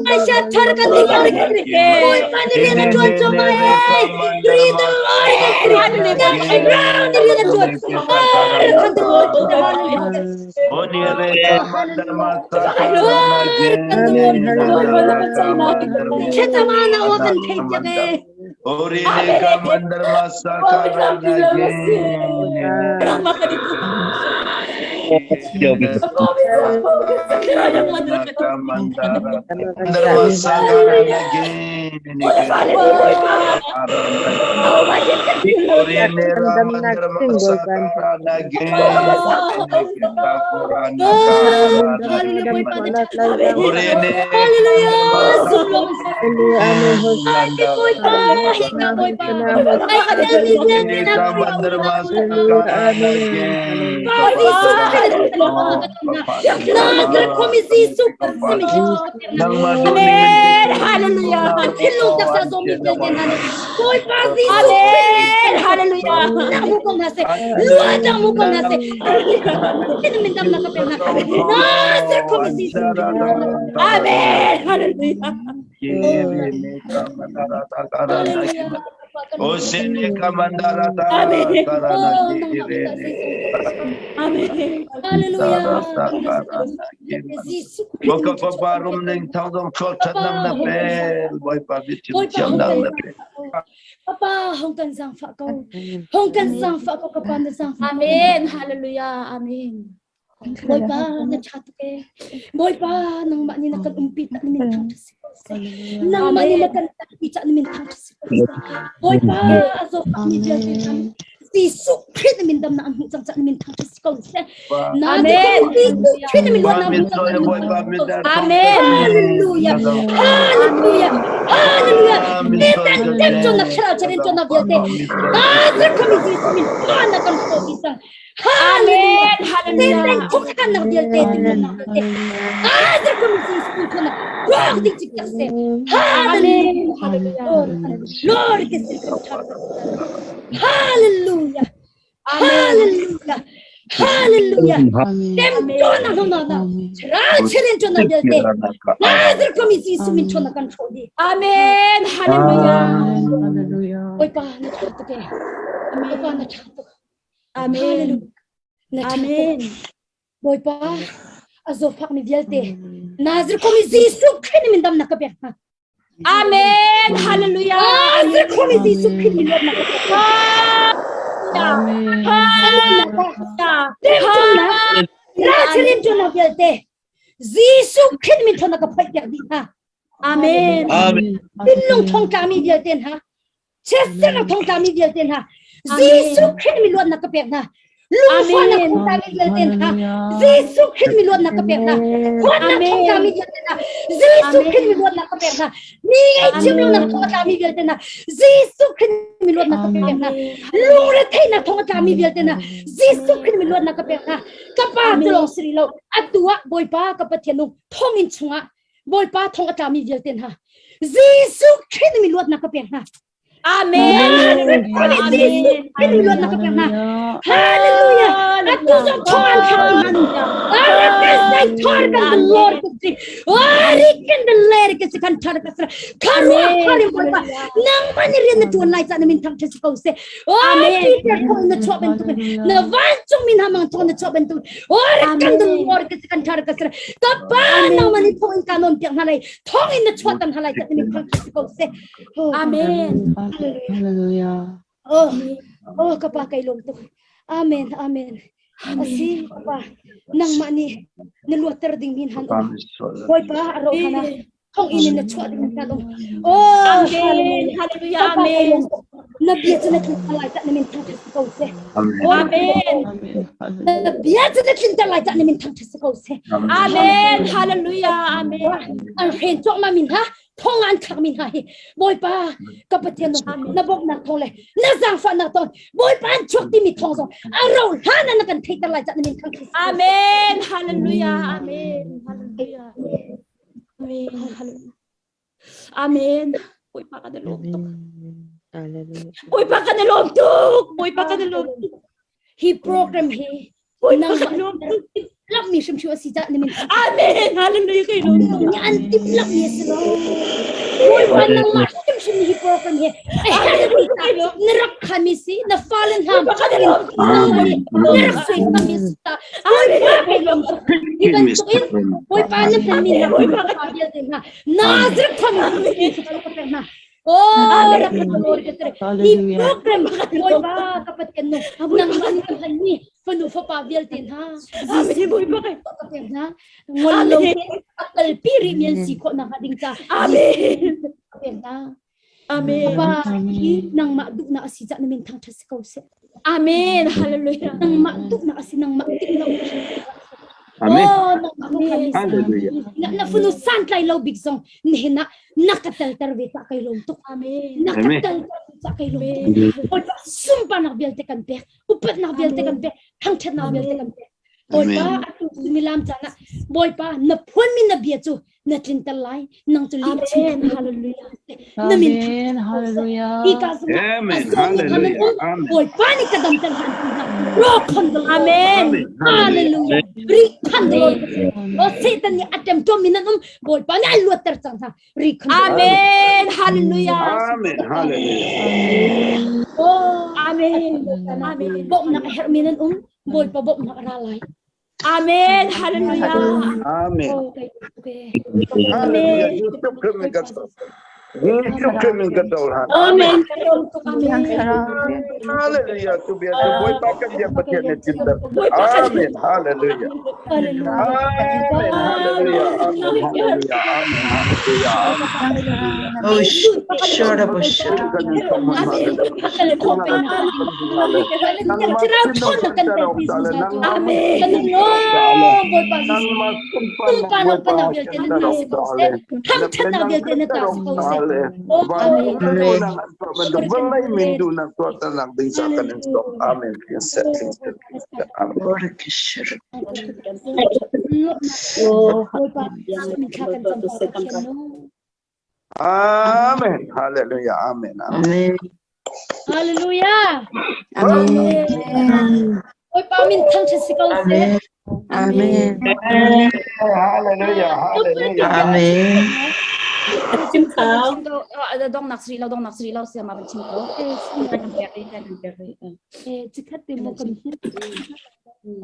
Aisha thar kan di kan di. Bawipa nih rian a ṭuan cuahmah ee. Greet the Lord. Hallelujah. Nih rian a ṭuan. Chetamana wa kan thei tiak ee. Amen. Hallelujah. Thinlung taksa zawmi vialte hna nih Bawipa Jesuh Amen. Hallelujah. Nang mu ko hna seh. Lua dang mu ko hna seh. Thin min dam na ka pe hna. Nazar khomi Jesuh. Amen. Hallelujah. Amen. Hallelujah. Papa hong kan zangfah ko. Hong kan zangfah ko kapa na zangfah. Amen. Hallelujah. Amen. Bawipa na ṭha tuk ee. Bawipa nangmah nih na kan umpi tak na min thangṭhat si ko seh. Nangmah nih na kan tampi cah na min thangṭhat si ko seh. Bawipa a zawtmi vialte hna Jesuh Khrih na min damnak an hmuh cang cah na min thangṭhat si ko seh. Na Amen. Jesuh Khrih na min luatnak an hmuh cang cah na min thangṭhat si ko seh. Amen. Hallelujah. Hallelujah. Hallelujah. Satan tem chon na thlarau charin chon na vialte. Na zir khomi Jesuh min pa na kan hrawh dih cang. Amen. Hallelujah. Amen. Lord, Hallelujah. Hallelujah. Hallelujah. Tem chona no na na. Ra chirin chona vialte. Nazar komi Jesu min chona kan tho di. Amen. Hallelujah. Hallelujah. Oi pa na tha tu ke. Oi pa na tha tu. Amen. Amen. Bawipa a zawfak mi vialte Nazir komi Jesuh Khrih min dam na ka pek hna. Amen. Hallelujah. Nazir komi Jesuh Khrih min luat na ka pek hna. Amen. Hallelujah. na vialte Jesuh Khrih min thon na ka phoih piak dih hna. Amen. Amen. Tinlung thong tlami vialte hna Chiatserh thongtlami vialte hna Jesuh Khrih mi luatnak ka pek hna lungfahnak thongtlami vialte hna Jesuh Khrih mi luatnak ka pek hna huatnak thongtlami vialte hna Jesuh Khrih mi luatnak ka pek hna mi ngaihchiam lonak thongtlami vialte hna Jesuh Khrih mi luatnak ka pek hna lungretheihnak thongtlami vialte hna Jesuh Khrih mi luatnak ka pek hna ka pa cu lawng si rih lo atu ah Bawipa ka Pathian nung thonginn chungah Bawipa thong a tlami vialte hna Jesuh Khrih mi luatnak ka pek hna. Amen. Jesuh Khrih mi luatnak ka pek hna. Hallelujah. Atu zong thong an thlak mi hna. Arapesai thar kan the Lord ku si. Ari kan the Lord ku si kan thar ka sra. Kharua khari Bawipa. Nang man rian na tuan lai cha na min thang the si ko se. Amen. Peter thong na chuah bantuk na vancung min hamang thong na chuah bantuk Ore kan dun mor ke kan thar ka sra ka pa nang mani thong in kanon piak na lai thong in na chuat tan halai ta ni phang ko se Amen. Hallelujah. Oh oh ka pa kai lom tu Amen amen asi pa nang ma ni na luater ding min han Boy pa aro hana thong in na chuah ding na dong oh amen hallelujah amen na bia cu na tlin lai ta na min thang that ko se amen na bia cu na tlin lai ta na min thang that ko se amen hallelujah amen an hren chok ma min ha thong an thak min ha hi bawipa ka pathian na bok nak thong le na zangfa nak ton bawipa an chuak ti mi thong zong a ro hlan na kan thei ter lai ta na min thang amen hallelujah amen hallelujah Amen. Hallelujah. Amen. Bawipa kan i lawm tuk. Bawipa kan i lawm tuk. Bawipa kan i lawm tuk. Hi program hi Nangmah timhlamhmi hrimhrim a si cah na min Amen. Hallelujah. Kai lawm tuk. Nih an timhlamhmi a si lo. Bawipa nangmah hrimhrim hi program hi a herhmi ta na rak khami si na fale hna nangmah nih na rak suaisami si ta Bawipa kai lawm tuk. Hi bantukin Bawipa na hmanmi hna Bawipa vialte hna Nazareth khuami hna Oh, rak ka Lord ka tere. Hi program Bawipa ka Pathian nu nangmah nih kan hmanmi fanu fapa vialte hna Jesuh Bawipa ka pek hna ngol lo te a kalpi rih mi an si khawh nakhnga ding ca Amen. ka pek hna. Amen. Papa hi nangmah duhnak a si cah na min thangṭhat si ko seh. Amen. Hallelujah. Nangmah duhnak a si nangmah timhnak a si. Amen. Oh, nangmah ko khan Hallelujah. na na funu santlai lo bik zong nihin ah na ka telter ve ta kai lawm tuk. Amen. Na ka Amen. telter ve ta kai lawm tuk. Bawipa sunparnak vialte kan pek, upatnak vialte kan pek, thangṭhatnak vialte kan pek. Bawipa Amen. atu suimilam caan ah Bawipa na phuanmi na bia cu na tlinter lai nang cu lih chim Amen. Hallelujah. na min Amen. Hallelujah. hi ka zong ah Amen. a zawmi kha nan Hallelujah. um Amen. Bawipa nih ka damter han ti hna Rock on the Lord. Amen. Amen. Hallelujah. Recon the Lord. O Satan nih a ṭemṭuam mi nan um Bawipa nih a luatter cang hna. Recon the Lord. Amen. Hallelujah. Amen. Hallelujah. Oh, Amen. Amen. Bawmhnak a herhmi nan um Bawipa bawmhnak a ra lai. Amen. Hallelujah. Amen. Oh, okay. Okay. Hallelujah. Jesuh Christ min ka Jesuh Christ min ka cohlan. Amen. Amen. Hallelujah. Tu bia tu Bawipa kan bia Pathian nih chimter. Amen. Hallelujah. Hallelujah. Amen. Hallelujah. Amen. Hallelujah. Amen. Hallelujah. Amen. Oh, shut up, shut up. Amen. Amen. Hallelujah. Amen. Amen. Amen. Hallelujah. Amen. Bawipa min thangṭhat si ko seh. Amen. Hallelujah. Hallelujah. Amen. Chim ko. Dongnak sri lo dongnak sri lo siama ban chim ko. Kan pek ri kan pek ri. Eh, cikhat te mo kan hin.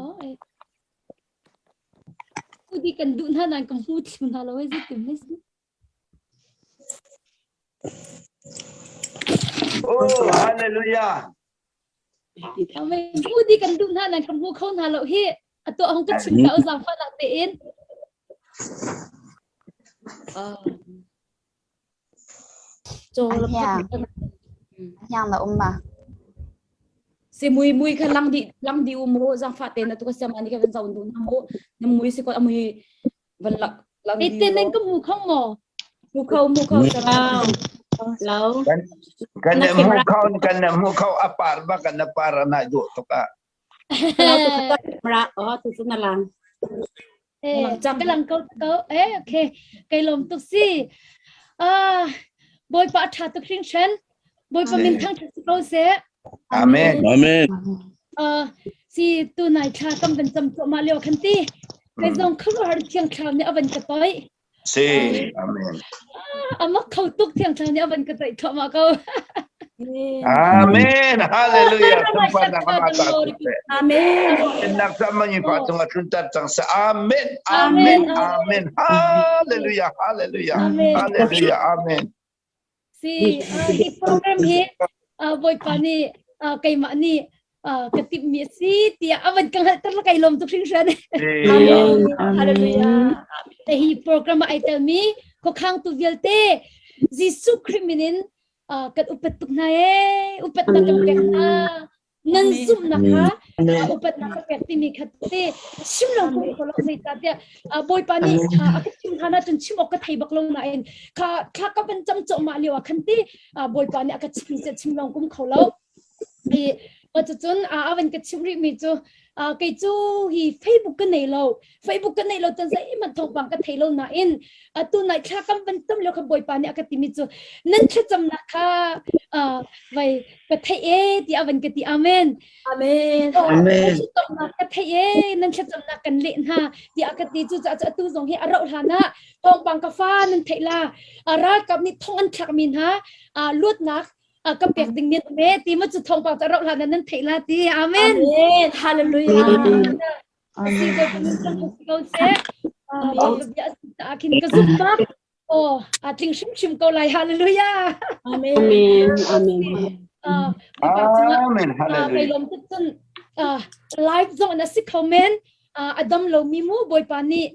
Oh, eh. Udi kan duh hna nan kan hmu thlu hna lo eh zeitin ne si. Oh, hallelujah. Amen. Udi kan duh hna nan kan hmu kho hna lo hi. Atu hong ka chim ta zaangfah nak tein. Yang na um ma. Si mui mui kha lang di lang di um mu zaangfah te na tu ka siam ani ka van zaun du na mu na mui si ko amui van lak lang di. Ite nan ka mu khong mo. Mu kho mu kho Lau. Lau. Kan na mu khau kan na mu khau apar ba kan na par na du to ka. Ra oh tu tu na lang. Eh, ka lang ko ko eh okay kai lom tuk si. Ah Bawipa tha tuk hringhran. Bawipa min thang tha ko se. Amen. Amen. Uh, si tu nai thla kam kan cam to ma leo khan ti. Kai zong kharu har thiang thlau nih avan ka toi. Si. Amen. Amak kho tuk thiang thlau nih avan ka toi thua ma ko. Amen. Hallelujah. Tumpa na kamata. Amen. Nak sama ni patung atluntar cang sa Amen. Amen. Amen. Hallelujah. Hallelujah. Hallelujah. Amen. Si hi program hi Bawipa nih keimah nih ka timhmi a si tiah a van ka hngalhter la kai lawm tuk hringhran. Amen. Hallelujah. Hi program ah ai telmi khuakhangtu vialte Jesuh Khrih min in kan upat tuk hna ee upatnak kan pek hna. Nan zumhnak kha upatnak ka pek timi kha te chim lo ko ko lo zeicahtiah Bawipa nih a ka chim hlan ahcun chim awk ka thei bak lo nain kha thla ka van cam cawhmah lio ah khan ti Bawipa nih a ka chim chim lo kum kho lo. I cucun a van ka chimh rih mi cu Kei cu hi Facebook ka nei lo. Facebook ka nei lo tan zeihmanh thawngpang ka thei lo nain atu nai thla kam van tam lio kha Bawipa nih a ka timi cu nan thlacamnak kha vai ka theih e tiah van ka ti. Amen. Amen. Amen. Thlacamnak ka theih e nan thlacamnak kan leh hna tiah ka ti. Cucaah cu atu zong hi a rauh hlan ah thawngpang ka fa nan theih la. Ralkap nih thong an thlakmi hna luatnak ka pek ding nin um e ti ma cu thawngpang cu a rauh hlan ah nan theih la ti. Amen. Amen. Hallelujah. Si ko si ko seh. Bia a khin ka zumh bak. Oh, a tling hrimhrim ko lai. Hallelujah. Amen. Amen. Amen. Amen. Hallelujah. Kai lom tuk cun live zong na si kho men a dam lo mi mu Bawipa nih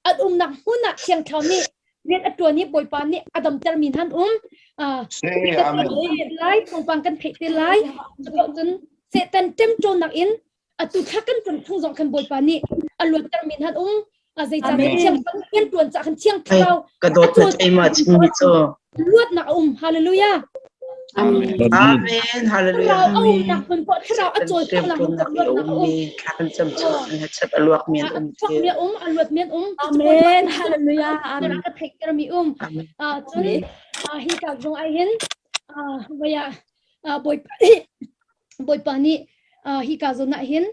an umnak hmun ah Thiang Thlarau nih rian a tuan i Bawipa nih a damter mi han um. Lai thawngpang kan theih te lai. Cun Satan ṭemṭawnnak in atu thla kan cam chung zong khan Bawipa nih a luatter min han um a zeicah thiang kan tuan ca khan thiang thlarau ka dawt na keimah chimmi cu luatnak a um hallelujah Amen. Amen. Hallelujah. Thlarau a umnak hmun poh thlarau a cawl nak hmun poh luatnak a um. Thla kan cam chung an chat a luak mi an um. Chuak mi a um a luat mi an um. Amen. Hallelujah. Amen. Ka theih mi um. Cun hi ka zong ai hin vaya Bawipa Bawipa nih hika zawn ah hin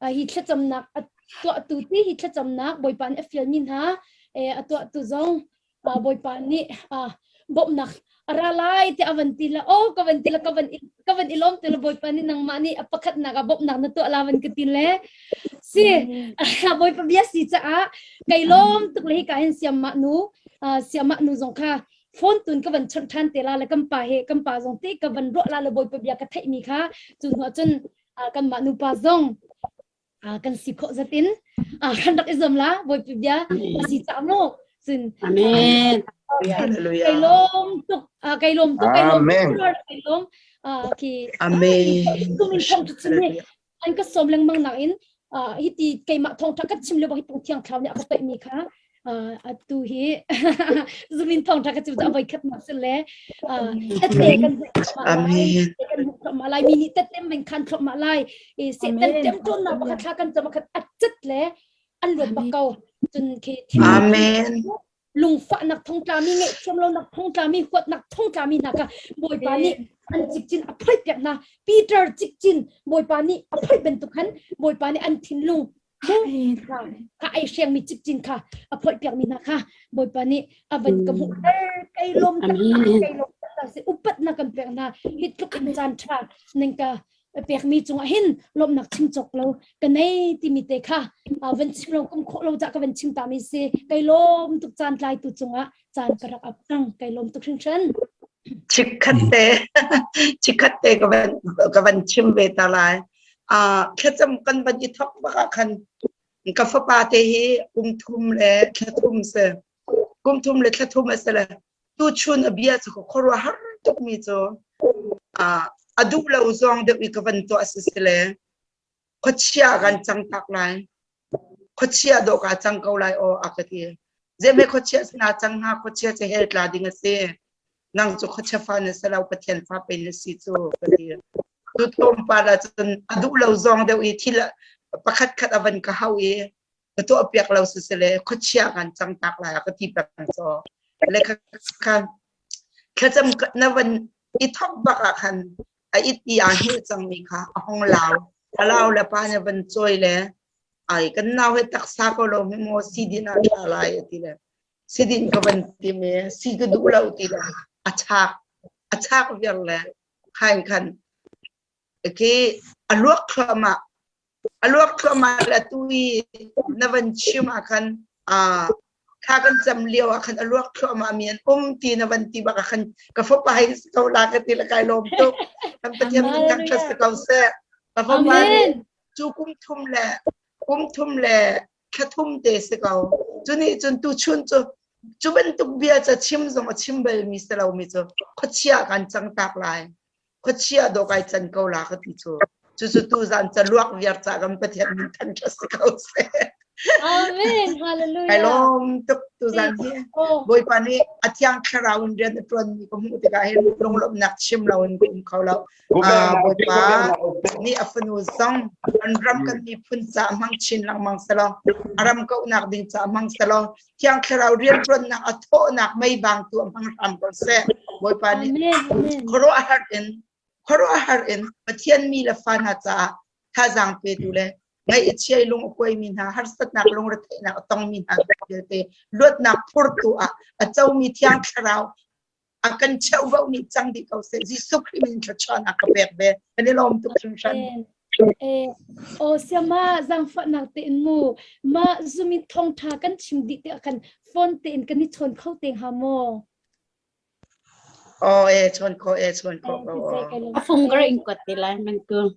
hi thlacamnak a tuahtu ti hi thlacamnak Bawipa nih a fialmi hna a tuahtu zong Bawipa nih bawmhnak a ra lai tiah a van ti la oh ka van ti la ka van ka van i lawm ti la Bawipa nih nangmah nih a pakhatnak ah bawmhnak na tuah la van ka ti le si Bawipa bia si caah kai lawm tuk le hika hin siamah nu siamah nu zong kha phone tun ka van chawnh ṭhan te la le kan pa he kan pa zong te ka van ruah la le bawipa bia ka theihmi kha cu hnu ah cun kanmah nupa zong kan si khawh zatin kan rak i zuam la bawipa bia a si ca mu cun amen kai lawm tuk kai lawm tuk kai lawm tuk kai lawm khi amen tumin thong chu chim hi an ka sawm lengmang nak in hiti keimah thawngtha ka chim le hi tung thiang thlau nih a ka toih mi kha atu hi zumin thawngtha ka chim cu avoi khat nak le tette kan kan hmuh lai mi nih tette men khan thlop ma lai e se tan tem ton na pakhat thla kan cham khat achat le an luat bak ko cun khi amen Lungfahnak thongtlami, ngaihthiam lonak thongtlami, huatnak thongtlami hna kha Bawipa nih an cikcin a phoih piak hna. Peter cikcin Bawipa nih a phoih bantuk khan Bawipa nih an thinlung kha ai hrengmi cikcin kha a phoih piakmi hna kha Bawipa nih a van ka hmuhter kai lawm tak kai lawm tak si upatnak kan pek hna hi tluk in caan ṭha ning ka pekmi cungah hin lawmhnak chim cawk lo ka nei timi te kha van chim lo kum khawh lo ca ka van chim ta mi si kai lawm tuk caan tlai tu cungah caan ka rak ap cang kai lawm tuk hringhran chikkhat te chikkhat te ka van ka van chim ve ta lai a thlacam kan van i thok bak ah khan ka fapa te hi kum thum le thla thum se kum thum le thla thum a se le tuchun a bia cu ka khuaruahhar tukmi cu a duh lo zawng deuh i ka van tuah si sile khuachia kan cang tak lai khuachia dawh ka cang ko lai aw a ka ti zeme khuachia sina cang hnga khuachia cu hell tla ding a si nang cu khuachia fa na si lo pathian fa pe na si cu ka ti tu tlawmpal ah cun a duh lo zawng deuh i thil pakhat khat a van ka hau i ka tuah piak lo sisile khuachia kan cang tak lai ka ti peng so le kha kha thlacam na van i thok bak ah khan a it i aa hngilh cangmi kha a hong lau a lau le pa ne van cawi le ai kan nau he taksa ko lo mi maw si din ah ṭha lai a ti le si din ka van ti me si ka duh lo ti le a chak a chak viar le khain khan khi a luak thluahmah A luak thluahmah le atu i na van chim ah khan thla kan cam lio ah khan a luak thluahmah mi an um ti na van ti bak ah khan ka fapa hi si ko la ka ti le kai lawm tuk. Kan Pathian min thangṭhat si ko seh. Ka fapa nih cu kum thum le kum thum le thla thum te si ko. Cu nih cun tuchun cu cu bantuk bia ca chim zong a chim bal mi si lo mi cu khuachia kan cang tak lai. Khuachia dawh kai can ko la ka ti cu. Cucu tuzan ca luak viar ca kan Pathian min thangṭhat si ko seh. Amen. Hallelujah. Kai lawm tuk tuzan hi. Bawipa nih a thiang thlarau in rian a ṭuanmi ka hmuh tikah hin lunglawmhnak chim loin ka um kho lo. Bawipa nih a fanu zong an ram kan miphun ca hmang chin lengmang selaw a ram kauhnak ding ca hmang selaw thiang thlarau rianṭuannak a thawhnak mei bang tu a hmang hram ko seh. Bawipa nih khuaruahhar in khuaruahhar in Pathian mi le fa hna caah thazaang petu le ngaih a chia i lung a kuaimi hna harsatnak lungretheihnak a tongmi hna vialte luatnak phurtu ah a comi thiang thlarau a kan cheuhvo nih cang dih ko seh Jesuh Khrih min thluachuahnak ka pek ve kan i lawm tuk hringhran Eh, o siama zangfahnak te in mu ma zumin thongtha kan chim dih te kan phone te in kan i chawn kho te ha mo Oh, e chawn kho e chawn kho ko. A phung ka in kwat te lai man ku.